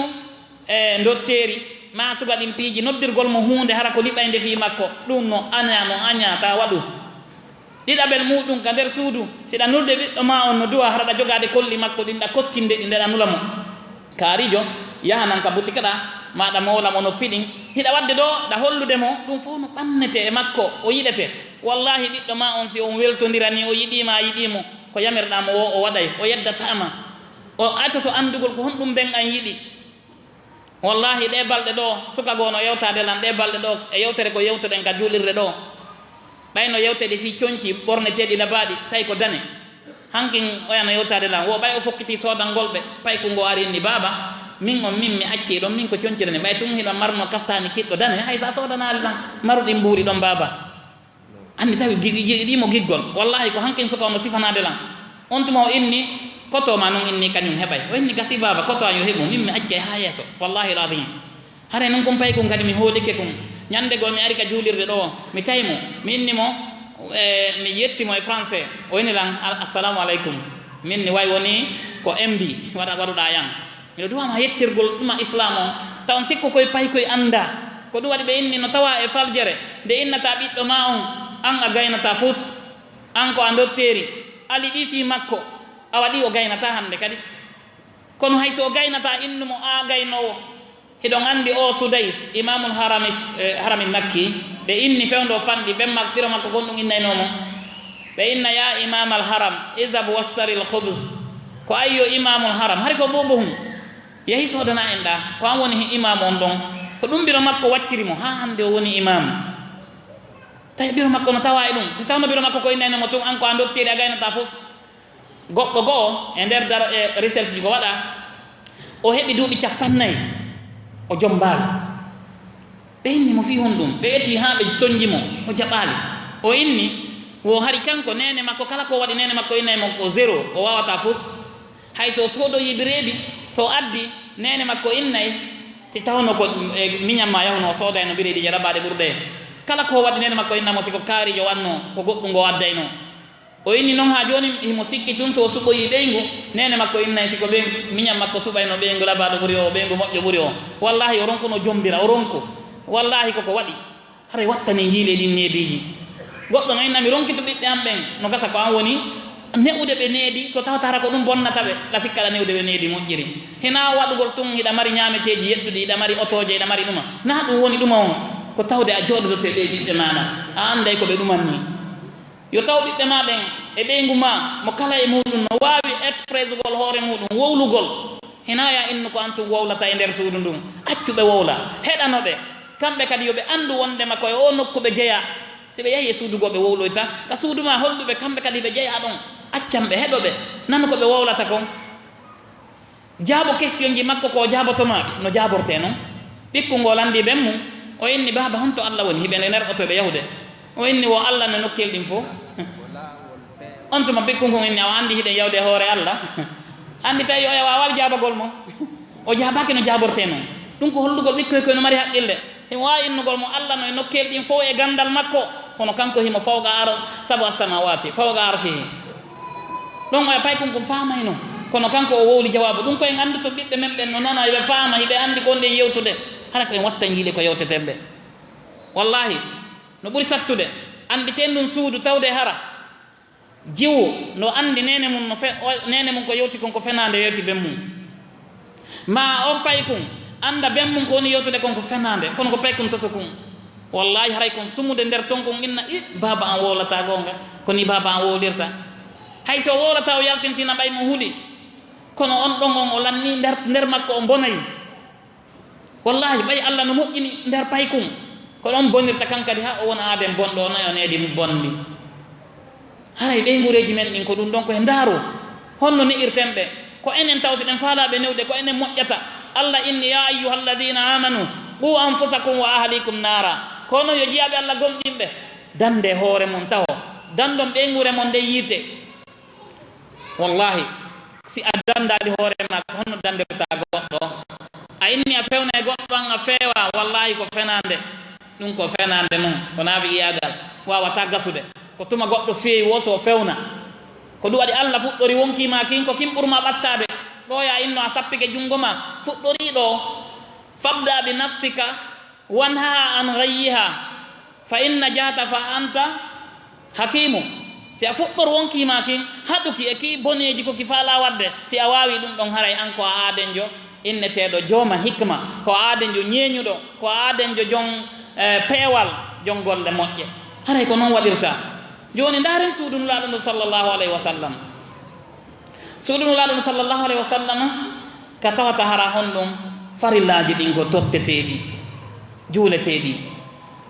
e ndotteeri, ma suga ɗin piiji, noddirgol mo huunde hara ko liɓaynde fii makko. Ɗum no añaa, no añaa, ta waɗu. Ɗiɗaɓel muuɗum ka nder suudu, si ɗa nulde ɓiɗɗo ma on no du'a, hara ɗa jogaade kolli makko ɗin, ɗa kottinde ɗi, nde ɗa nula mo. Kaarijo, yaha nan ka butik ɗa, ma ɗa moola mo noppi ɗin. Hiɗa waɗde ɗo, ɗa hollude mo, ɗum fof no ɓannete e makko, o yiɗete. Wallaahi, ɓiɗɗo ma on, si on weltondira ni, o yiɗii ma, a yiɗii mo, ko yamirɗaa mo woo, o waɗay, o yeddataa ma. O atoto anndugol ko honɗum ben an yiɗi. Wallaahi, ɗee balɗe ɗo, suka goo no yewtaade lan, ɗee balɗe ɗo, e yewtere ko yewtuɗen ka juulirde ɗo. Ɓay no yewteede fii conci ɓorneteeɗi labaaɗi, tawi ko dane. Hankin oya no yewtaade lan, wo ɓay o fokkitii soodangol ɓe, paykun goo ari inni, "Baaba, min on, min mi accii ɗon, min ko concire ni, ɓay tun hiɗon marno kaftaani kiɗɗo dane, hay so a soodanaali lan, maruɗi mbuuɗi ɗon, baaba." Anndi tawi gi-, gi-, giɗii mo giggol. Wallaahi, ko hankin suka on no sifanaade lan. On tuma o inni, "Koto ma non inni kañum heɓay." O inni, "Gasi baaba, koto an yo heɓu, min mi accay haa yeeso." Wallaahi l-adim. Haray non kun paykun kadi mi hoolike kun. Ñannde goo mi ari ka juulirde ɗoo, mi tawi mo, mi inni mo, e, mi yetti mo e français. O inni lan, "Al-, assalamu aleykum." Min ni way woni ko embi waɗa, waɗuɗaa yan. Miɗo duwa ma yettirgol ɗuma Islaam on. Taw on sikku koye paykoye anndaa. Ko ɗum waɗi ɓe inni no tawa e faljere, nde innata ɓiɗɗo ma on, an a gaynata fus, an ko a ndotteeri, a liɓi fii makko, a waɗi o gaynata hannde kadi. Kono hay so o gaynata innu mo a gaynoowo. Hiɗon anndi o Sudays, Imamul Harami, eh, Harami Makki, ɓe inni fewndo fanɗi, ɓen mak-, ɓiro makko gonɗum innaynoo mo. Ɓe inna, "Ya Imam al Haram, idhab washtari al khubz." Ko ayyo Imamul Haram, hari ko bobo hum. Yahi soodana en ɗa, ko an woni he imaamu on ɗon. Ko ɗum biro makko wacciri mo, haa hannde o woni imaamu. Tawi biro makko no tawa e ɗum. Si tawno biro makko ko innayno mo tun, an ko a ndotteeri a gaynata fus. Goɗɗo go'o e nder dar-, e recherche ko waɗa, o heɓi duuɓi cappannayi, o jombaali. Ɓe inni mo fii honɗum, ɓe eti haa ɓe sonji mo, o jaɓaali. O inni, wo hari kanko, neene makko, kala ko waɗi neene makko innay mo ko zéro, o waawata fus. Hay so o soodoyi bireedi, so o addi, neene makko innay, si tawno ko, e, miñan ma yahuno, o soodayno bireediije labaaɗe ɓurɗe. Kala ko waɗi neene makko inna mo, si ko kaarijo wanno, ko goɗɗum ngo addayno. O inni non haa jooni, himo sikki tun so o suɓoyi ɓeyngu, neene makko innay, si ko ɓe-, miñan makko suɓayno ɓeyngu labaaɗo ɓuri o, ɓeyngu moƴƴo ɓuri o. Wallaahi, o ronkuno jombira, o ronku. Wallaahi, koko waɗi. Haray wattani yiile ɗin neediiji. Goɗɗo no inna mi ronkitu ɓiɓɓe am ɓen, no gasa ko an woni ne'ude ɓe needi, ko tawata hara ko ɗum bonnata ɓe, la sikka aɗa ne'ude ɓe needi moƴƴiri. Hinaa waɗugol tun hiɗa mari ñaameteeji yedduɗi, hiɗa mari otooje, hiɗa mari ɗuma. Naa ɗum woni ɗuma on, ko tawde a jooɗodoto e ɓee ɓiɓɓe maaɗa, a anday ko ɓe ɗuman ni. Yo taw ɓiɓɓe maa ɓen e ɓeyngu maa, mo kala e muuɗum no waawi expresugol hoore muuɗum, wowlugol. Hinaa ya innu ko an tun wowlata e nder suudu ndun. Accu ɓe wowla, heɗano ɓe. Kamɓe kadi yo ɓe anndu wonndema ko e oo nokku ɓe jeyaa. Si ɓe yahii e suudu goo ɓe wowloyta, ka suudu maa hollu ɓe kamɓe kadi ɓe jeyaa ɗon. Accan ɓe, heɗo ɓe, nanu ko ɓe wowlata kon. Jaabo kestionji makko ko o jaaboto maa, no jaabortee non. Ɓikku ngoo lanndii ben mum, o inni, "Baaba, honto Alla woni?" Hiɓe nder oto ɓe yahude. O inni, "Wo Alla no nokkeeli ɗin fow." On tuma ɓikku ngun inni, "Awa anndi hiɗen yawde e hoore Alla." Anndi tawi o e waawal jaabagol mo. O jaabaaki no jaabortee non. Ɗum ko hollugol ɓikkoy koy no mari haqqille. Himo waawi innugol mo Alla no e nokkeeli ɗin fow e ganndal makko, kono kanko himo fawqa ar-, sab'a samawati, fawqa arshihi. Ɗon oya paykun kun faamayno, kono kanko o wowli jawaabu. Ɗum ko en annduto ɓiɓɓe men ɓen no nana, hiɓe faama, hiɓe anndi ko wonde e yewtude. Hara ko en wattan yiile ko yewteten ɓe. Wallaahi, no ɓuri sattude, annditen ɗum suudu tawde hara. Jiwo no anndi neene mum no fe-, o, neene mum ko yewti kon ko fenaande yewti ben mum. Ma on paykun annda ben mum ko woni yewtude kon ko fenaande, kono ko paykun toso kun. Wallaahi, haray kon sumude nder ton kun inna, "I, baaba an wowlata goonga, ko ni baaba an wowlirta." Hay so wowlata o yaltintina ɓay mo huli, kono on ɗon on o lanni nder, nder makko o bonayi. Wallaahi, ɓay Alla no moƴƴini nder paykun, ko ɗon bonirta kan kadi, haa o wona aaden bonɗo, o nayo needi bonndi. Haray ɓeynguureeji men ɗin ko ɗum ɗon ko en ndaaru. Honno ne'irten ɓe? Ko enen taw si ɗen faalaaɓe newde, ko enen moƴƴata. Alla inni, "Ya ayyuhalladhina amanu, qu anfusakum wa ahlikum naara." Kono yo jiyaaɓe Alla gomɗinɓe, dande hoore mon taho. Dandon ɓeynguure mon nden yiite. Wallaahi, si a dandaali hoore ma, ko honno dandirta goɗɗo? A inni a fewna e goɗɗo an, a feewa, wallaahi ko fenaande. Ɗum ko fenaande non, ko naafi iyagal, waawataa gasude. Ko tuma goɗɗo feewi wo so o fewna. Ko ɗum waɗi Allah fuɗɗori wonkii ma kin, ko kin ɓurma ɓattaade. Ɗo ya inno a sappike junngo ma, fuɗɗorii ɗo. Fabda bi nafsika wanhaha an ghayyiha. Fa in najata fa anta hakimu. Si a fuɗɗor wonkii ma kin, haɗuki e kii boneeji ko ki faalaa waɗde, si a waawii ɗum ɗon, haray an ko a aadenjo inneteeɗo jooma hikma, ko a aadenjo ñeeñuɗo, ko a aadenjo jon, eh, peewal, jon golle moƴƴe. Haray ko noon waɗirta. Jooni ndaaren suudu Nulaaɗo ndu sallallahu alayhi wa sallam. Suudu Nulaaɗo ndu sallallahu alayhi wa sallam, ka tawata hara honɗum farillaaji ɗin ko totteteeɗi, juuleteeɗi.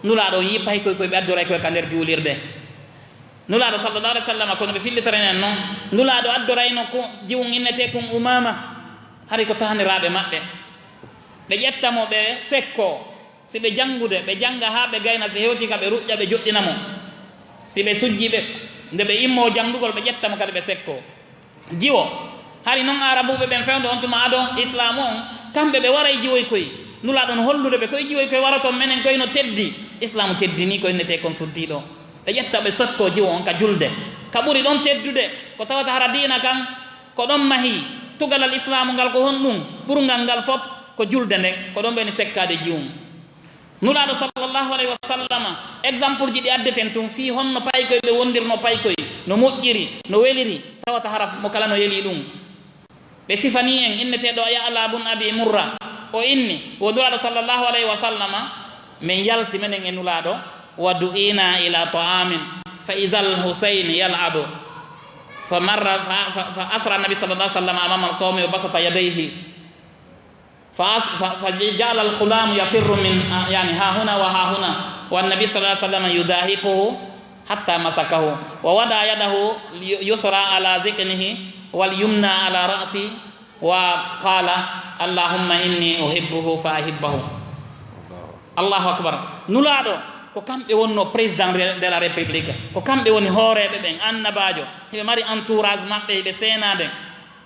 Nulaaɗo on yii paykoy koy ɓe addoray koy ka nder juulirde. Nulaaɗo sallallahu alayhi wa sallam, kono ɓe fillitaranen noon, Nulaaɗo addorayno ko jiwun innetee kun Umaama, hari ko taaniraaɓe maɓɓe. Ɓe ƴetta mo, ɓe sekkoo. Si ɓe janngude, ɓe jannga haa ɓe gayna, si hewti ka ɓe ruƴƴa, ɓe joɗɗina mo. Si ɓe sujji ɓe, nde ɓe immoo janngugol, ɓe ƴetta mo kadi ɓe sekkoo. Jiwo. Hari noon Aarabuuɓe ɓen fewndo on tuma ado Islaamu on, kamɓe ɓe waray jiwoy koy. Nulaaɗo no hollude ɓe koy jiwoy koy waroton menen koy no teddi. Islaamu teddinii ko innetee kon suddiiɗo. Ɓe ƴetta ɓe sokkoo jiwo on ka julde. Ka ɓuri ɗon teddude, ko tawata hara diina kan, ko ɗon mahii. Tugalal Islaamu ngal ko honɗum? Ɓurungal ngal fof ko julde nden. Ko ɗon ɓe ni sekkaade jiwum. Nulaaɗo sallallahu alayhi wa sallama, exemple ji ɗi addeten tun fii honno paykoy ɓe wondirno paykoy, no moƴƴiri, no weliri, tawata hara mo kala no yelii ɗum. Ɓe sifanii en inneteeɗo Ya'la bun Abi Murra, o inni, wo Nulaaɗo sallallahu alayhi wa sallama, min yalti menen e Nulaaɗo, wa du'ina ila ta'amin, fa idha al-Husayn yal'abu. Fa marra, fa, fa, fa asra Nabi sallallahu alayhi wa sallam amama al-qawmi wa basata yadayhi. Fa as-, fa, fa ja'ala al-ghulam yafirru min, yani, ha huna wa ha huna. Wa an-Nabi sallallahu alayhi wa sallam yudahiquhu hatta masakahu. Wa wada yadahu yu-, yusra ala dhiknihi wal yumna ala ra'si wa qala, "Allahumma inni uhibbuhu fa ahibbahu." Allahu akbar. Nulaaɗo, ko kamɓe wonno président de la République. Ko kamɓe woni hooreeɓe ɓen, annabaajo. Hiɓe mari entourage maɓɓe, hiɓe seenaade.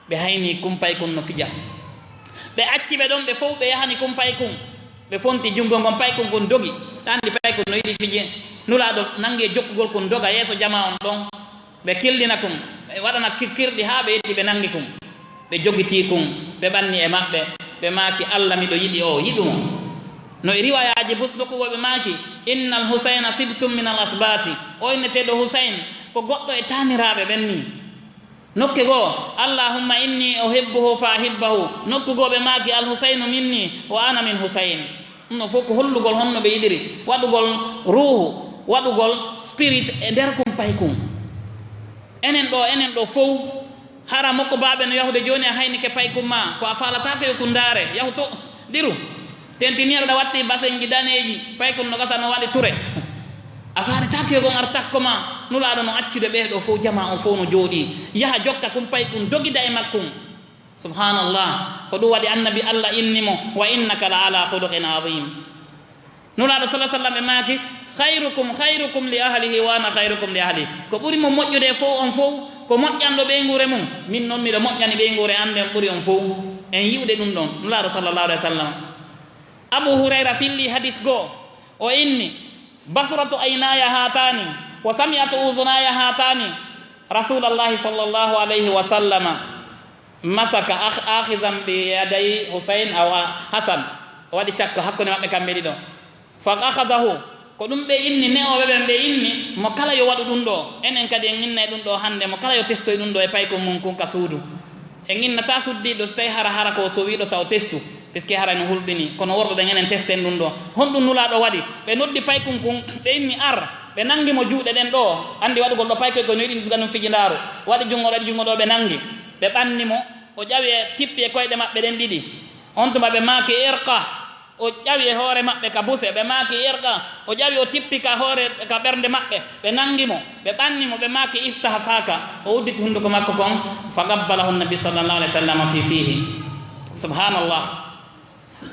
Ɓe hayni kun paykun no fija. Ɓe acci ɓe ɗon, ɓe fow ɓe yahani kun paykun. Ɓe fonti junngo ngon, paykun kun dogi. Ɗa anndi paykun no yiɗi fije. Nulaaɗo nangi e jokkugol kun doga yeeso jamaa on ɗon. Ɓe killina kun, ɓe waɗana kir-, kirɗi haa ɓe yetti ɓe nangi kun. Ɓe jogitii kun, ɓe ɓanni e maɓɓe. Ɓe maaki, "Alla, miɗo yiɗi o, yiɗu mo." No e riwayaaji Busduku wo ɓe maaki, "Innal Husayna sibtum minal asbati." O inneteeɗo Husayn ko goɗɗo e taaniraaɓe ɓen nii. Nokke goo, "Allahumma inni uhibbuhu fa ahibbahu." Nokku goo ɓe maaki, "Al Husaynu minni wa ana min Husayn." Ɗum ɗo fof ko hollugol honno ɓe yiɗiri, waɗugol ruuhu, waɗugol spirit e nder kun paykun. Enen ɗo, enen ɗo fof, hara mokko baaɓe no yahude jooni a haynike paykun ma, ko a faalataake yo kun ndaare, yahu to, diru. Tentiniere ɗa watti basenji daneeji, paykun no gasa no waɗi ture. A faaletaake yo gon ar takko ma, Nulaaɗo no accude ɓee ɗo fof, jamaa on fof no jooɗii. Yaha jokka kun paykun, dogida e makkun. Subhanallah. Ko ɗum waɗi Annabi Allah inni mo, "Wa innaka la ala khuluqin azim." Nulaaɗo sallallahu alaihi wasallam ɓe maaki, "Khairukum khairukum li ahlihi wa ana khairukum li ahli." Ko ɓuri mo moƴƴude e fof on fof, ko moƴƴanɗo ɓeynguure mum. Min noon miɗo moƴƴani ɓeynguure an nden ɓuri on fof. En yi'ude ɗum ɗon. Nulaaɗo sallallahu alaihi wasallam. Abu Hurayra filli hadis goo, o inni, "Basratu aynaya hatani, wa sami'atu udhunaya hatani, Rasulallahi sallallahu alayhi wa sallama masaka akh-, akhizan bi yaday Husayn aw Hasan." O waɗi shakka hakkunde maɓɓe kamɓe ɗiɗo. Fa akhadahu, ko ɗum ɓe inni, ne'ooɓe ɓen ɓe inni, mo kala yo waɗu ɗum ɗo. Enen kadi en innay ɗum ɗo hannde, mo kala yo testoy ɗum ɗo e paykun mum kun ka suudu. En innataa suddiiɗo si tawii hara, hara ko sowiiɗo taw testu, puisque hara no hulɓinii. Kono worɓe ɓen enen testen ɗum ɗo. Honɗum Nulaaɗo waɗi? Ɓe noddi paykun kun, ɓe inni ar, ɓe nangi mo juuɗe ɗen ɗo. Anndi waɗugol ɗo paykoy ko no yiɗi suga ɗum fijindaaru. Waɗi junngo ɗo, waɗi junngo ɗo, ɓe nangi. Ɓe ɓanni mo, o ƴawi e tippi e koyɗe maɓɓe ɗen ɗiɗi. On tuma ɓe maaki irqa. O ƴawi e hoore maɓɓe ka buse, ɓe maaki irqa. O ƴawi, o tippi ka hoore, ka ɓernde maɓɓe, ɓe nangi mo, ɓe ɓanni mo, ɓe maaki iftah faka. O udditi hunduko makko kon, fa qabbalahu nabi sallallahu alaihi wasallam fi fihi. Subhanallah.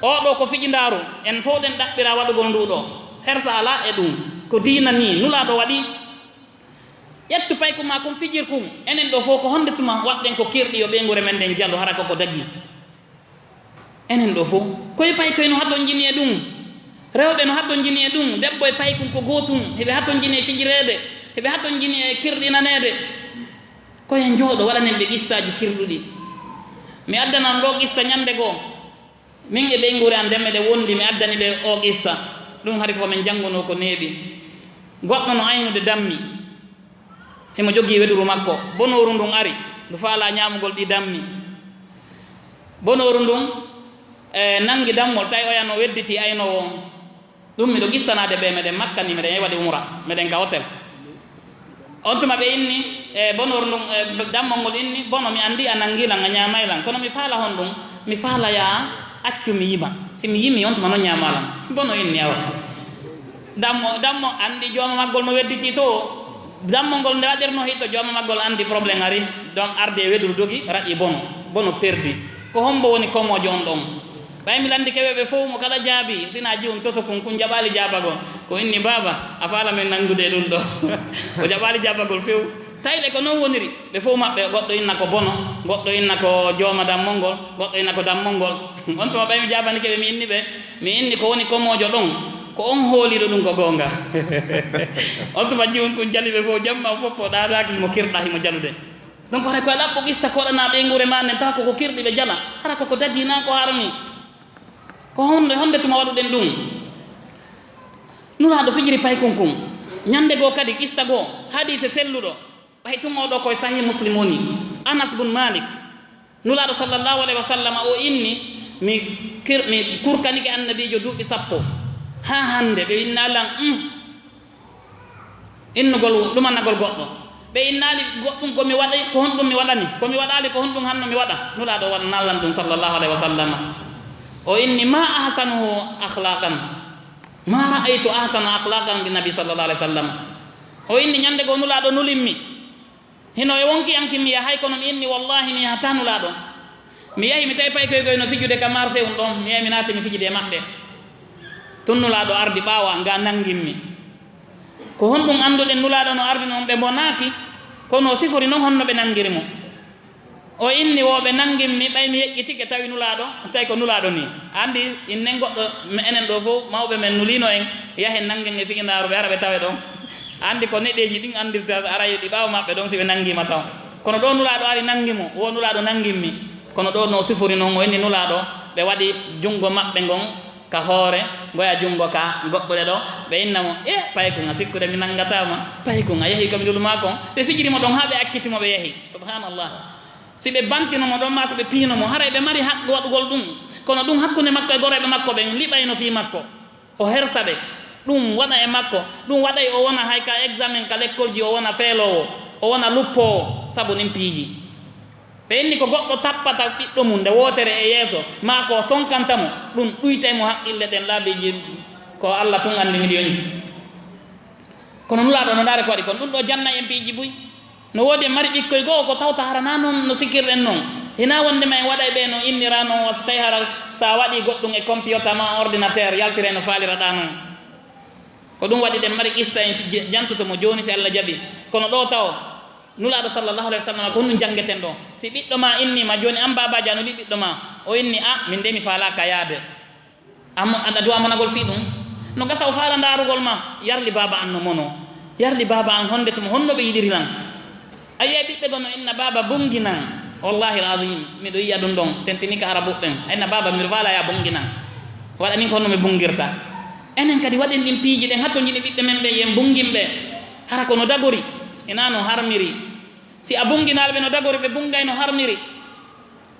O ɗo ko fijindaaru, en fof ɗen ɗaɓɓira waɗugol ndu ɗo. Hersa alaa e ɗum, ko diina ni, Nulaaɗo waɗi. Ƴettu paykun ma kun, fijir kun. Enen ɗo fof ko honde tuma waɗɗen ko kirɗi yo ɓeynguure men ɗen jalu, hara ko ko dagi. Enen ɗo fof, koye paykoye no hatonjini e ɗum. Rewɓe no hatonjini e ɗum. Debbo e paykun ko gootum, hiɓe hatonjini e fijireede. Eɓe hatonjini e kirɗinaneede. Ko en njooɗo waɗanen ɓe qissaaji kirɗuɗi. Mi addana on ɗoo qissa ñannde goo. Min e ɓeynguure an nden meɗen wondi, mi addani ɓe oo qissa. Ɗum hari ko min njanngunoo ko neeɓi. Goɗɗo no aynude dammi. Himo jogii weduru makko. Bonooru ndun ari. Ndu faalaa ñaamugol ɗi dammi. Bonooru ndun, e, nangi dammol, tawi oya no wedditi aynoowo on. Ɗum miɗo qissanaade ɓe, meɗen Makka ni, meɗen waɗi umra, meɗen ka hotel. On tuma ɓe inni, e, bonooru ndun, e, dammol ngol inni, bono mi anndi a nangi lan, a ñaamay lan. Kono mi faala honɗum, mi faala ya accu mi yima. Si mi yimi, on tuma non ñaama lan. Bono inni awa. Dammo, dammo anndi jooma maggol no wedditi to. Dammo ngol nde waɗirno hito jooma maggol anndi problème ari. Donc arde e weduru dogi, raƴi bono. Bono perdi. Ko hombo woni komoojo on ɗon? Ɓay mi lanndike ɓe, ɓe fow mo kala jaabi, sina jiwun toso kun, kun jaɓaali jaabagol. Ko inni, "Baaba, a faala men nanngude e ɗun ɗoo?" O jaɓaali jaabagol few. Tawi ɗe ko non woniri. Ɓe fow maɓɓe, goɗɗo inna ko bono, goɗɗo inna ko jooma dammol ngol, goɗɗo inna ko dammol ngol. On tuma ɓay mi jaabanike ɓe, mi inni ɓe, mi inni ko woni komoojo ɗon, ko on hooliiɗo ɗun ko goonga. On tuma jiwun kun jali ɓe fow, jamma on fof o ɗaanaaki himo kirɗa, himo jalude. Donc, haray ko a ɗaɓɓo qissa ko waɗanaa ɓeynguure maa nden, tawa ko ko kirɗi ɓe jala. Hara ko ko dagii naa ko harmi. Ko honde, honde tuma waɗuɗen ɗum? Nulaaɗo fijiri paykun kun. Ñande goo kadi, qissa goo, hadiise selluɗo. Ɓay tun oo ɗoo ko e Sahih Muslim woni. Anas bun Malik. Nulaaɗo sallallahu alayhi wa sallam o inni, mi kir-, mi kurkanike Annabiijo duuɓi sappo. Haa hande ɓe winnaa lan, um, innugol, ɗumannagol goɗɗo. Ɓe innaali goɗɗum ko mi waɗi, ko honɗum mi waɗani? Ko mi waɗaali, ko honɗum hanno mi waɗa? Nulaaɗo waɗa nallan ɗum, sallallahu alayhi wa sallam. O inni, "Ma ahsanuhu akhlaqan. Ma ra'aytu ahsana akhlaqan min nabi, sallallahu alayhi wa sallam." O inni, ñande goo Nulaaɗo nulimmi. Hino e wonki an kin mi yahay, kono mi inni, wallahi, mi yahataa Nulaaɗo. Mi yahi, mi tawi paykoy goy no fijude ka marché un ɗon. Mi yahi, mi naati, mi fijidi e maɓɓe. Tun Nulaaɗo ardi ɓaawo an, ga nangimmi. Ko honɗum annduɗen Nulaaɗo no ardi non? Ɓe mbonaaki, kono o sifori non honno ɓe nangiri mo. O inni, "Wo ɓe nangimmi, ɓay mi yeƴƴitike, tawi Nulaaɗo, tawi ko Nulaaɗo ni." Anndi, innen goɗɗo, me-, enen ɗoo fow, mawɓe men nuliino en, yahen nangin e figindaaru ɓe, hara ɓe tawe ɗon. Anndi ko neɗeeji ɗin anndirta, aray ɗi ɓaawo maɓɓe ɗon si ɓe nangiima taw. Kono ɗoo Nulaaɗo ari nangi mo, wo Nulaaɗo nangimmi. Kono ɗoo no sifori non, o inni Nulaaɗo, ɓe waɗi junngo maɓɓe ngon ka hoore, ngoya junngo ka goɗɗuɗe ɗoo, ɓe inna mo, "E, paykun, a sikkude mi nanngataa ma, paykun, a yahi ko mi nulu maa kon." Ɓe fijiri mo ɗon haa ɓe acciti mo, ɓe yahi. Subhanallah. Si ɓe bantino mo ɗon, maa si ɓe piino mo, haray ɓe mari haqqe waɗugol ɗum. Kono ɗum hakkunde makko e goreyɓe makko ɓen, liɓayno fii makko. O hersa ɓe. Ɗum waɗa e makko. Ɗum waɗay o wona hay ka examen, ka lekkolji, o wona feeloowo, o wona luppoowo, sabu nin piiji. Ɓe inni ko goɗɗo tappata ɓiɗɗo mum nde wootere e yeeso, maa ko o sonkanta mo, ɗum ɗuytay mo haqqille ɗen laabiiji ko Alla tun anndi miliyonji. Kono Nulaaɗo no ndaare ko waɗi kon, ɗum ɗoo janna en piiji buy. No woodi en mari ɓikkoy goo ko tawta hara naa non no sikkirɗen non. Hinaa wonndema en waɗay ɓe no innira non, wa si tawi hara sa waɗi goɗɗum e computer ma ordinateur, yaltiray no faaliraɗaa non. Ko ɗum waɗi ɗen mari qissa en si je-, jantoto mo jooni si Alla jaɓi. Kono ɗoo taw, Nulaaɗo sallallahu alayhi wa sallam ko honɗum janngeten ɗoo? Si ɓiɗɗo ma innii ma jooni, an baabaajo a nuli ɓiɗɗo ma, o inni, "A, min de mi faalaaka yaade." Amma aɗa duwa monagol fii ɗum? No gasa o faala ndaarugol ma, yarli baaba an no mono. Yarli baaba an honde tuma honno ɓe yiɗiri lan. A yi'ay ɓiɓɓe goo no inna baaba bungi nan. Wallahi al-azim, miɗo yi'a ɗum ɗon, tentini ka Arabu ɓen. A inna baaba, miɗo faala ya bungi nan. Waɗa nin ko honno mi bungirta. Enen kadi waɗen ɗin piiji ɗen, hatto jini ɓiɓɓe men ɓe yen bungin ɓe. Hara ko no dagori, ina no harmiri. Si a bunginaali ɓe no dagori, ɓe bungay no harmiri.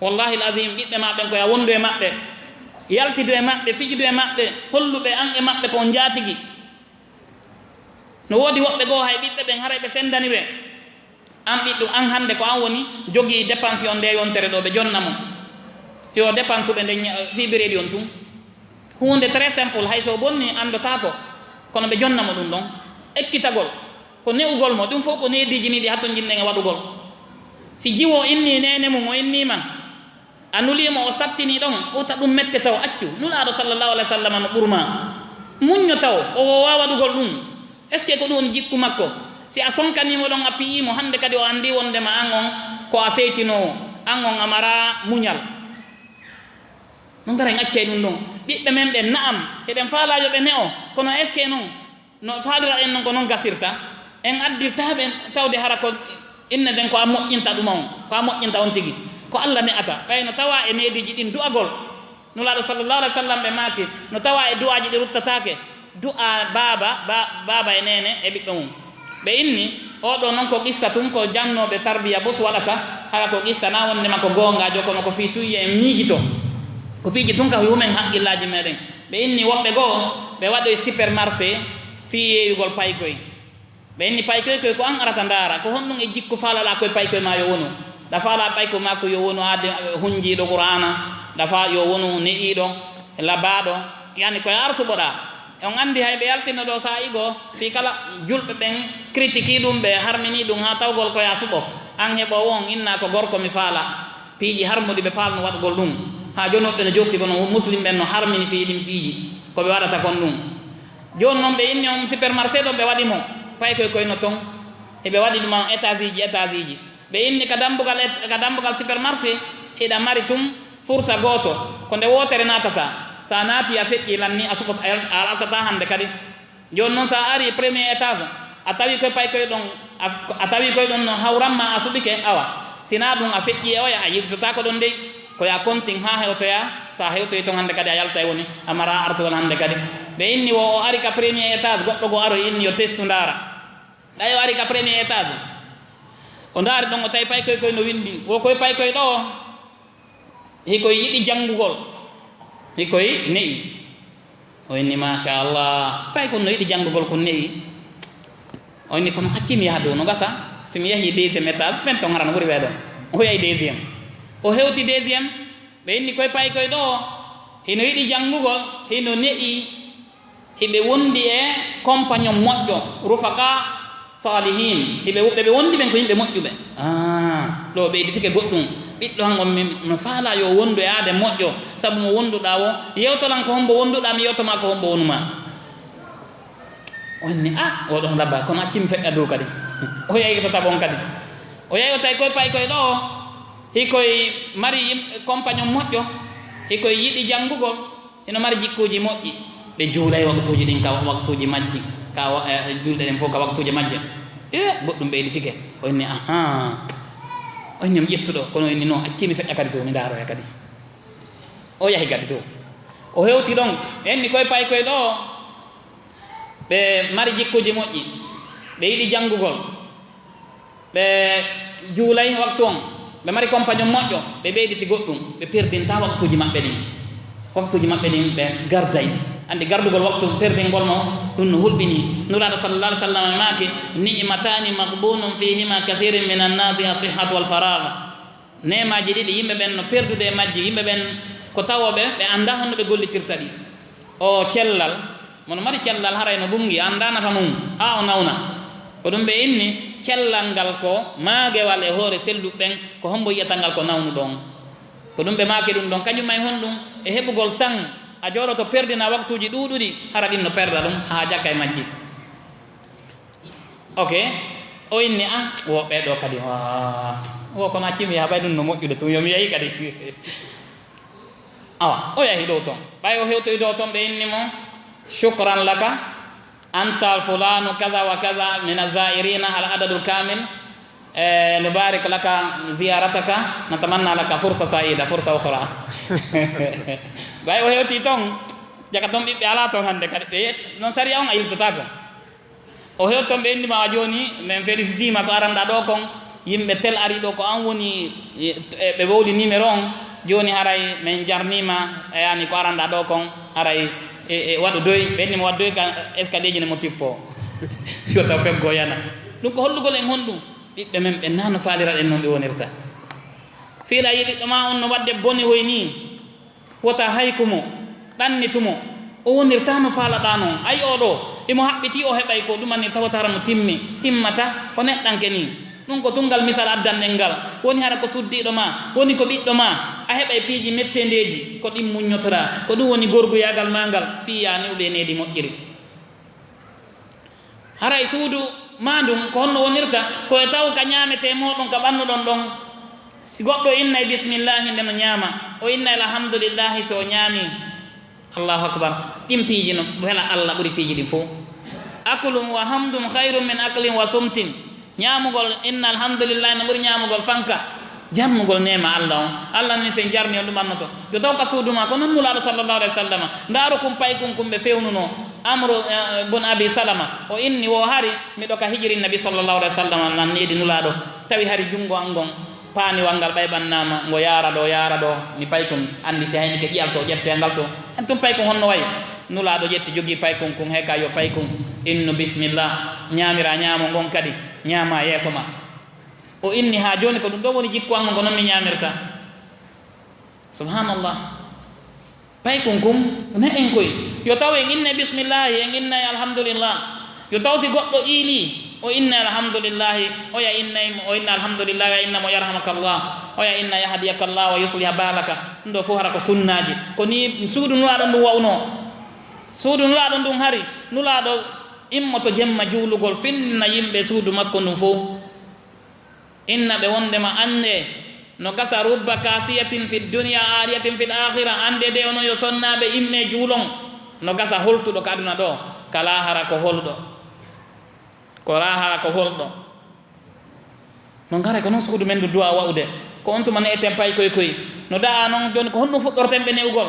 Wallahi al-azim, ɓiɓɓe ma ɓen ko ya wondu e maɓɓe, yaltidu e maɓɓe, fijidu e maɓɓe, hollu ɓe an e maɓɓe ko on njaatigi. No woodi woɓɓe goo hay ɓiɓɓe ɓen haray ɓe sendani ɓe. An ɓiɗɗo, an hande ko an woni jogii dépense on nde yontere ɗoo, ɓe jonna mo. Yo dépense ɓe nde ña-, fii bireedi on tun. Huunde très simple, hay so o bonni anndotaako, kono ɓe jonna mo ɗum ɗon. Ekkitagol, ko ne'ugol mo, ɗum fof ko neediiji nii ɗi hattonjinɗen e waɗugol. Si jiwo innii neene mum, o innii ma, a nulii mo, o sattinii ɗon, wota ɗum mette taw, accu. Nulaaɗo sallallahu alayhi wa sallam no ɓurma. Muñño taw, o woowaa waɗugol ɗum. Est-ce que ko ɗum woni jikku makko? Si a sonkanii mo ɗon, a piyii mo, hannde kadi o anndii wonndema an on ko a seytinoowo, an on a maraa muñal. No ngara en accay ɗum ɗon. Ɓiɓɓe men ɓen, na'am, eɗen faalaa yo ɓe ne'o, kono est-ce que non, no faaliraɗen non ko non gasirta? En addirtaa ɓe tawde hara ko inne den ko a moƴƴinta ɗuma on, ko a moƴƴinta on tigi. Ko Alla ne'ata. Ɓay no tawaa e neediiji ɗin du'agol. Nulaaɗo sallallahu alaihi wasallam ɓe maaki, no tawaa e du'aaji ɗi ruttataake, du'aa baaba, ba-, baaba e neene e ɓiɓɓe mum. Ɓe inni, oo ɗoo non ko qissa tun ko jannooɓe tarbiya bos waɗata, hara ko qissa na wonde ma ko goongaajo, kono ko fii tun yo en miijito. Ko piiji tun ka humen haqqillaaji meɗen. Ɓe inni woɓɓe goo, ɓe waɗoy supermarché fii yeeyugol paykoy. Ɓe inni paykoy koy ko an arata ndaara, ko honɗum e jikku faalaɗaa koy paykoy maa yo wonu? Ɗa faalaa paykoy maa ko yo wonu aade hunjiiɗo Qur'aana, ɗa faa yo wonu ne'iiɗo, labaaɗo, yani ko e arsuɓoɗaa. On anndi hay ɓe yaltino ɗoo saa'i goo, fii kala julɓe ɓen critiquii ɗum, ɓe harminii ɗum haa tawgol ko yaa suɓo. An heɓoowo on innaa ko gorko mi faalaa. Piiji harmuɗi ɓe faalno waɗugol ɗum. Haa jooni woɓɓe no jokti kono muslim ɓen no harmini fii ɗin piiji ko ɓe waɗata kon ɗum. Jooni non ɓe inni on supermarché ɗon ɓe waɗi mo. Paykoy koy no ton. Eɓe waɗi ɗum on étageiji, étageiji. Ɓe inni ka dambugal et-, ka dambugal supermarché hiɗa mari tun fursa gooto. Ko nde wootere naatataa. Sa naati a feƴƴii lanni a suɓot-, a yalt-, a altataa hande kadi. Jooni non sa ari premier étage, a tawi koy paykoy ɗon, a, a tawi koy ɗon no hawran ma a suɓike, awa. Sina ɗum a feƴƴii e oya, a yiltotaako ɗon dey. Ko ya kontin haa hewtoya, sa hewtoyi ton hande kadi a yaltay woni, a mara artugol hande kadi. Ɓe inni wo o ari ka premier étage, goɗɗo goo aroy inni yo testu ndaara. Ɓay o ari ka premier étage, o ndaari ɗon o tawi paykoy koy no windi, wo koy paykoy ɗoo. Hikoy yiɗi janngugol, hikoy ne'i. O inni, "Machallah, pay kon no yiɗi janngugol kon ne'i." O inni, "Kono acci mi yaha dow, no gasa. Si mi yahi deuxième étage, ɓen ton hara no ɓuri weeɗo." O yahi deuxième. O hewti deuxième, ɓe inni, "Koy pay koy ɗoo, hino yiɗi janngugol, hino ne'i." Hiɓe wondi e compagnon moƴƴo, rufaka salihin. Hiɓe, ɓe, ɓe wondi ɓen ko yimɓe moƴƴuɓe. Ah, ɗo ɓeyditike goɗɗum. Ɓiɗɗo han on mi, mi faalaa yo wondu e aade moƴƴo, sabu mo wonduɗaa wo, yewtolan ko hombo wonduɗaa, mi yewto ma ko hombo wonu ma. O inni, "Ah, oɗon raba, kono acci mi feƴƴa dow kadi." O yeytotaɓe on kadi. O yeyotay koye pay koye ɗo, hikoye mari yim-, compagnon moƴƴo, hikoye yiɗi janngugol. Hino mari jikkuuji moƴƴi. Ɓe juulay waktuuji ɗin ka waktuuji majji, ka wa-, eh, julɗe ɗen fof ka waktuuji majje. E, goɗɗum ɓeyditike. O inni, "Ahaa." O inni, "Mi ƴettuɗo." Kono o inni, "Non, accii mi feƴƴa kadi dow, mi ndaaroya kadi." O yahi kadi dow. O hewti ɗon. Ɓe inni koye pay koye ɗo. Ɓe mari jikkuuji moƴƴi. Ɓe yiɗi janngugol. Ɓe juulay waktu on, ɓe mari compagnon moƴƴo, ɓe ɓeyditi goɗɗum, ɓe perdinta waktuuji maɓɓe ɗin. Waktuuji maɓɓe ɗin ɓe garday. Anndi gardugol waktu perdingol mo, ɗum no hulɓini. Nulaaɗo sallallahu alaihi wasallam maaki, "Ni'matani maghbunun fihima kathirun minan nasi, as-sihhatu wal faragh." Neemaaji ɗiɗi, yimɓe ɓen no perdude e majji, yimɓe ɓen ko tawooɓe, ɓe anndaa honno ɓe gollitirta ɗi. O cellal, mo no mari cellal haray no ɓunngi, anndaa nafa mum, haa o nawna. Ko ɗum ɓe inni, cellal ngal ko maagewal e hoore selluɓe ɓen, ko hombo yi'ata ngal ko nawnuɗo on? Ko ɗum ɓe maaki ɗum ɗon, kañum may honɗum e heɓugol tan, a jooɗoto perdina waktuuji ɗuuɗuɗi, hara ɗin no perda ɗum, haa jakka e majji. Ok, o inni, "Ah, wo ɓee ɗo kadi, wa, wo kono accimi yaha, ɓay ɗum no moƴƴude tun, yo mi yahi kadi." Awa, o yahi ɗo ton. Ɓay o hewtoyi ɗo ton, ɓe inni mo, "Shukran laka, anta fulanu kaza wa kaza min azzairina al adadul kamil. Eh, nubarik laka ziyarataka, natamanna laka fursa saida, fursa ukhra." Ɓay o hewti ton, jaka ton ɓiɓɓe ala ton hande kadi. Ɓe yet-, non sariya on a yiltotako. O hewton ɓe inni ma jooni, min félicitiima ko aranɗa ɗo kon, yimɓe tel ari ɗo ko an woni, e, e, ɓe wowli numéro on, jooni haray min jarniima, e, yani ko aranɗa ɗo kon, haray, e, e, waɗu doy, ɓe inni mo waɗu doy ka escalier ji ne mo tippo. Yo taw feggo yana. Ɗum ko hollugol en honɗum? Ɓiɓɓe men ɓe nano faalira ɗen noon ɓe wonirta. Fiila yi ɓiɗɗo ma on no waɗde boni hoy nii. Wota hayku mo, ɗannitu mo, o wonirta no faalaɗaa noon. Ay, oo ɗoo, imo haɓɓitii, o heɓay ko ɗumanni tawata hara mo timmi, timmata, o neɗɗanke nii. Ɗum ko tunngal misal addanɗen ngal. Woni hara ko suddiiɗo ma, woni ko ɓiɗɗo ma, a heɓay piiji metteendeeji, ko ɗin muññotoraa. Ko ɗum woni gorguyaagal maa ngal, fii yaa ne'uɓe needi moƴƴiri. Haray suudu maa ndun, ko honno wonirta? Ko e taw ka ñaametee mooɗon, ka ɓannuɗon ɗon. Si goɗɗo innay bismillaahi nde no ñaama, o innay alhamdulillaahi si o ñaamii. Allahu akbar. Ɗin piiji no wela Alla ɓuri piiji ɗin fof. Aklun wa hamdun khayrun min aklin wa sumtin. Ñaamugol inna alhamdulillahi no ɓuri ñaamugol fanka. Jarnugol neema Allah on. Allah ni sen jarni on ɗum annoto. Yo taw ka suudu ma ko non Nulaaɗo sallallahu alaihi wasallam. Ndaaru kun paykun kun ɓe fewnuno. Amru, eh, bun Abi Salama. O inni wo hari miɗo ka hijiri Nabi sallallahu alaihi wasallam nan needi Nulaaɗo. Tawi hari junngo an ngon paaniwal ngal ɓay ɓannaama ngo yaara ɗo, yaara ɗo. Mi paykun anndi si hayni ke ƴiyal to ƴette ngal to. En tun paykun honno wayi? Nulaaɗo ƴetti jogii paykun kun, heka yo paykun innu bismillah, ñaamira ñaamo ngon kadi, ñaama yeeso ma. O inni haa jooni ko ɗum ɗo woni jikku an ngon ko non mi ñaamirta. Subhanallah. Paykun kun, ne en koy. Yo taw en inne bismillahi, en innay alhamdulillah. Yo taw si goɗɗo iili, o inna alhamdulillahi, oya innay mo, o inna alhamdulillahi, oya inna mo yarhamakallah, oya inna yahdiyakallah wa yusliha balaka. Ɗum ɗo fof hara ko sunnaaji. Ko ni suudu Nulaaɗo ndun wa'unoo. Suudu Nulaaɗo ndun hari, Nulaaɗo immoto jemma juulugol, finna yimɓe suudu makko ndun fof. Inna ɓe wondema annde no gasa rubba kasiyatin fi dunya ariyatin fil akhira, annde de onon yo sonnaaɓe imme juulon, no gasa holtuɗo ka aduna ɗo, ka laahara ko holɗo, ko laahara ko holɗo. No ngara ko non suudu men ndu du'a wa'ude, ko on tuma ne'eten paykoy koy, no da'a non jooni ko honɗum fuɗɗorten ɓe ne'ugol?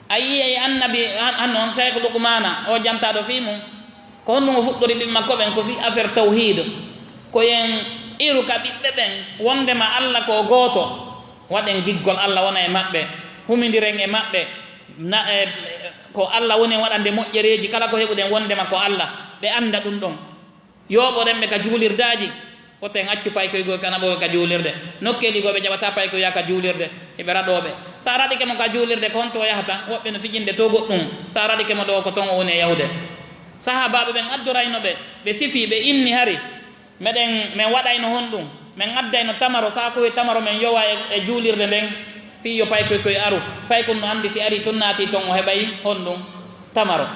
A yi'ay annabi, han-, han non Cheikh Luqmana, o jantaaɗo fii mum. Ko honɗum o fuɗɗori ɓiɓɓe makko ɓen? Ko fii affaire tawhiid. Ko yen iru ka ɓiɓɓe ɓen, wondema Alla ko gooto. Waɗen giggol Alla wona e maɓɓe. Humindiren e maɓɓe. Na, e, ko Alla woni e waɗande moƴƴereeji, kala ko heɓuɗen wondema ko Alla. Ɓe annda ɗum ɗon. Yooɓoɗen ɓe ka juulirdaaji, woto en accu paykoy goo kana ɓooɓe ka juulirde. Nokkeeli goo ɓe jaɓataa paykoy yaha ka juulirde, hiɓe raɗooɓe. So a raɗike mo ka juulirde, ko honto o yahata? Woɓɓe no fijinde to goɗɗum. So a raɗike mo ɗoo, ko ton o woni e yahude. Sahaabaaɓe ɓen addorayno ɓe, ɓe sifii, ɓe inni hari, meɗen, men waɗayno honɗum? Men addayno tamaro, saakuhi tamaro men yowa e, e juulirde nden, fii yo paykoy koy aru. Paykun no anndi si ari tun naati ton o heɓay honɗum? Tamaro.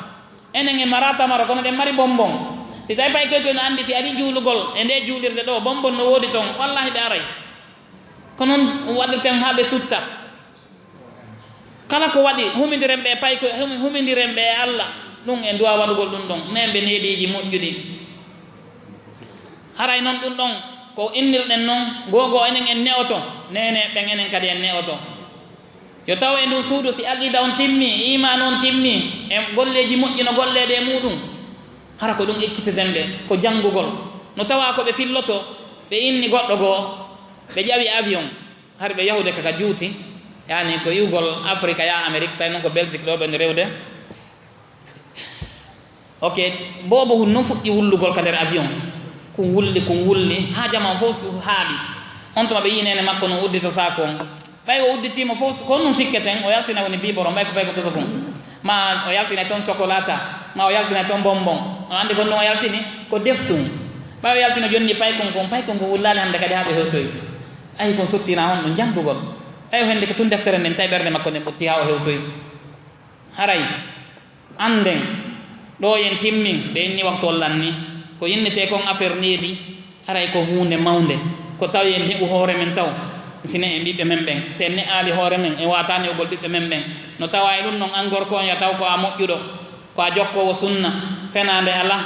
Enen en maraa tamaro, kono ɗen mari bonbon. Si tawi paykoy koy no anndi si ari juulugol e nde juulirde ɗoo, bonbon no woodi ton, wallahi ɓe aray. Ko non waɗirten haa ɓe sutta. Kala ko waɗi, humindiren ɓe e paykoy, humi-, humindiren ɓe e Alla. Ɗum en duwaa waɗugol ɗum ɗon. Nen ɓe neediiji moƴƴuɗi. Haray non ɗum ɗon ko innirɗen non, googoo enen en ne'oto, neene ɓen enen kadi en ne'oto. Yo taw e ndun suudu, si aqida on timmi, iimaan on timmi, e golleeji moƴƴi no golleede e muuɗum, hara ko ɗum ekkiteten ɓe, ko janngugol. No tawa ko ɓe filloto, ɓe inni goɗɗo goo, ɓe ƴawi avion, hari ɓe yahude ka, ka juuti, yaani ko iwgol Afrika yaa Amerik, tawi non ko Belgique ɗo ɓe no rewde. Ok, boobo hun non fuɗɗi wullugol ka nder avion. Kun wulli, kun wulli, haa jamaa fof su-, haaɗi. On tuma ɓe yii neene makko no uddita saaku on. Ɓay o udditiima fof, ko honɗum sikketen? O yaltina woni biboro, mbay ko pay ko toso kun. Ma o yaltina toon cokolata, ma o yaltina toon bonbon. On anndi ko honɗum o yaltini? Ko deftum. Ɓay o yaltino jonni paykun kun, paykun kun wullaali hannde kadi haa ɓe hewtoyi. Ayi, kon sottina honɗum? Janngugol. Ɓay o hennde ko tun deftere nden, tawi ɓernde makko nden ɓutti haa o hewtoyi. Haray. Annden, ɗo yen timmin, ɓe inni waktu on lanni. Ko innetee kon affaire needi, haray ko huunde mawnde. Ko tawi en ne'u hoore men taw, si ne'en ɓiɓɓe men ɓen, si en ne'aali hoore men, en waataani ne'ugol ɓiɓɓe men ɓen. No tawa e ɗum non, an gorko on, ya taw ko a moƴƴuɗo, ko a jokkoowo sunna, fenaande alaa,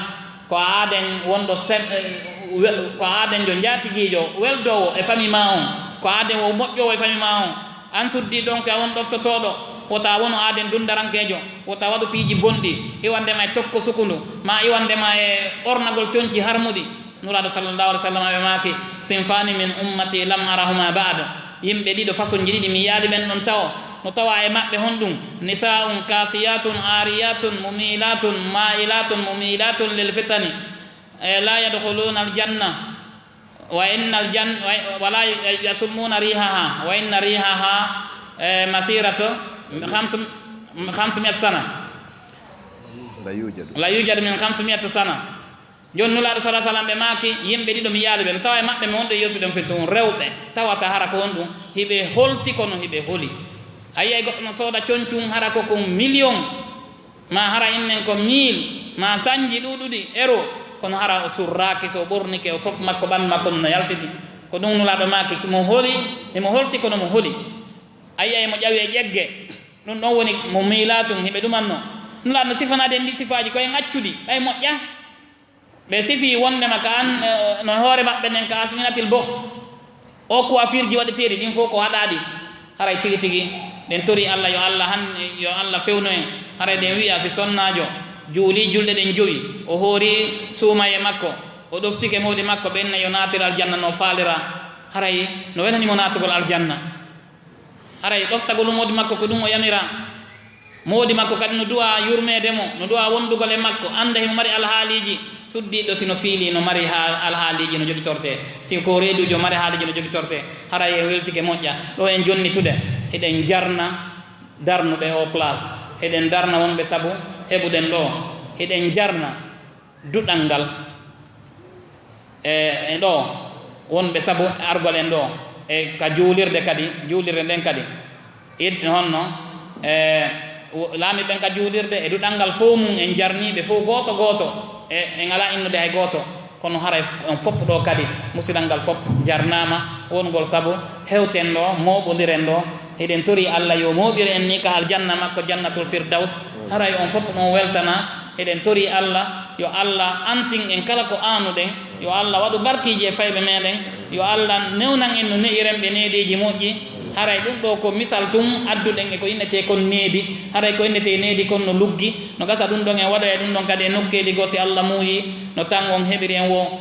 ko a aaden wonɗo sem-, eh, we-, ko a aaden jo njaatigiijo, weldoowo e fami maa on, ko aaden wo moƴƴoowo e fami maa on, an suddii ɗon ko a won ɗoftotooɗo, wota wonu aaden dunndarankeejo, wota waɗu piiji bonɗi, iwande ma e tokko sukundu, ma iwande ma e ɓornagol conci harmuɗi. Nulaaɗo sallallahu alaihi wasallam ɓe maaki, "Sinfani min ummati lam arahuma ba'd." Yimɓe ɗiɗo, façon ji ɗiɗi mi yiyaali ɓen ɗon tawo. No tawa e maɓɓe honɗum? "Nisaa'un kaasiyatun aariyatun mumilatun ma'ilatun mumilatun lil fitani, eh, la yadkhuluna al janna." Wa innal jan-, wa, wala yasummuna rihaha, wa inna rihaha, eh, masiratu khamsu-, khamsumiyat sana. La yujadu. La yujadu min khamsumiyat sana. Joni Nulaaɗo sallallahu alaihi wasallam ɓe maaki, yimɓe ɗiɗo mi yaali ɓe, no tawa e maɓɓe mi wonɗo yewtude on fitto on, rewɓe, tawata hara ko honɗum, hiɓe holti kono hiɓe holi. A yi'ay goɗɗo no sooda concum hara ko kon million. Ma hara innen ko mille, ma sanji ɗuuɗuɗi, euro, kono hara o surraaki, so o ɓornike, o fof makko, ɓanndu makko no yaltiti. Ko ɗum Nulaaɗo maaki, mo holi, emo holti kono mo holi. A yi'ay mo ƴawi e ƴegge, ɗum ɗon woni mo miilatum, hiɓe ɗumanno. Nulaaɗo no sifanaade en ɗi sifaaji ko en accuɗi, ɓay moƴƴa. Ɓe sifii wondema ka an, eh, no hoore maɓɓe nden ka asminatil boht. O coiffure ji waɗeteeɗi ɗin fof ko haɗaaɗi. Haray tigi tigi, ɗen tori Allah, yo Allah han, yo Allah fewnu en. Haray ɗen wi'a si sonnaajo juulii julɗe ɗen jowi, o hoori suumaye makko, o ɗoftike moodi makko, ɓen ne yo naatir aljanna no faalira. Haray no welani mo naatugol aljanna. Haray ɗoftagol moodi makko ko ɗum o yamira. Moodi makko kadi no du'a yurmeede mo, no du'a wondugol e makko, annda himo mari alhaaliiji. Suddiiɗo si no fiili no mari ha-, alhaaliiji no jogitortee. Si ko reeduujo mari haaliiji no jogitortee. Haray en weltike moƴƴa. Ɗo en jonnitude, hiɗen jarna darnuɓe o place. Hiɗen darna wonɓe sabu heɓuɗen ɗo. Hiɗen jarna duɗal ngal e, e ɗo wonɓe sabu argol en ɗo, e ka juulirde kadi, juulirde nden kadi. It honno, e, wo-, laamiiɓe ɓen ka juulirde, e duɗal ngal fof mum en jarniiɓe fof gooto gooto, e, en alaa innude hay gooto, kono haray on fof ɗo kadi, musidal ngal fof jarnaama, wongol sabu hewten ɗo, mooɓondiren ɗo, hiɗen tori Allah yo mooɓir en ni ka aljanna makko, Jannatul Firdaws. Haray on fof ɗon weltana, hiɗen tori Allah, yo Allah antin en kala ko aanuɗen, yo Allah waɗu barkiiji e fayɓe meɗen, yo Allah newnan en no ne'iren ɓe neediiji moƴƴi. Haray ɗum ɗo ko misal tun adduɗen e ko innetee kon needi. Haray ko innetee needi kon no luggi, no gasa ɗum ɗon en waɗoya ɗum ɗon kadi e nokkeeli goo si Allah muuyi, no tan on heɓiri en wo.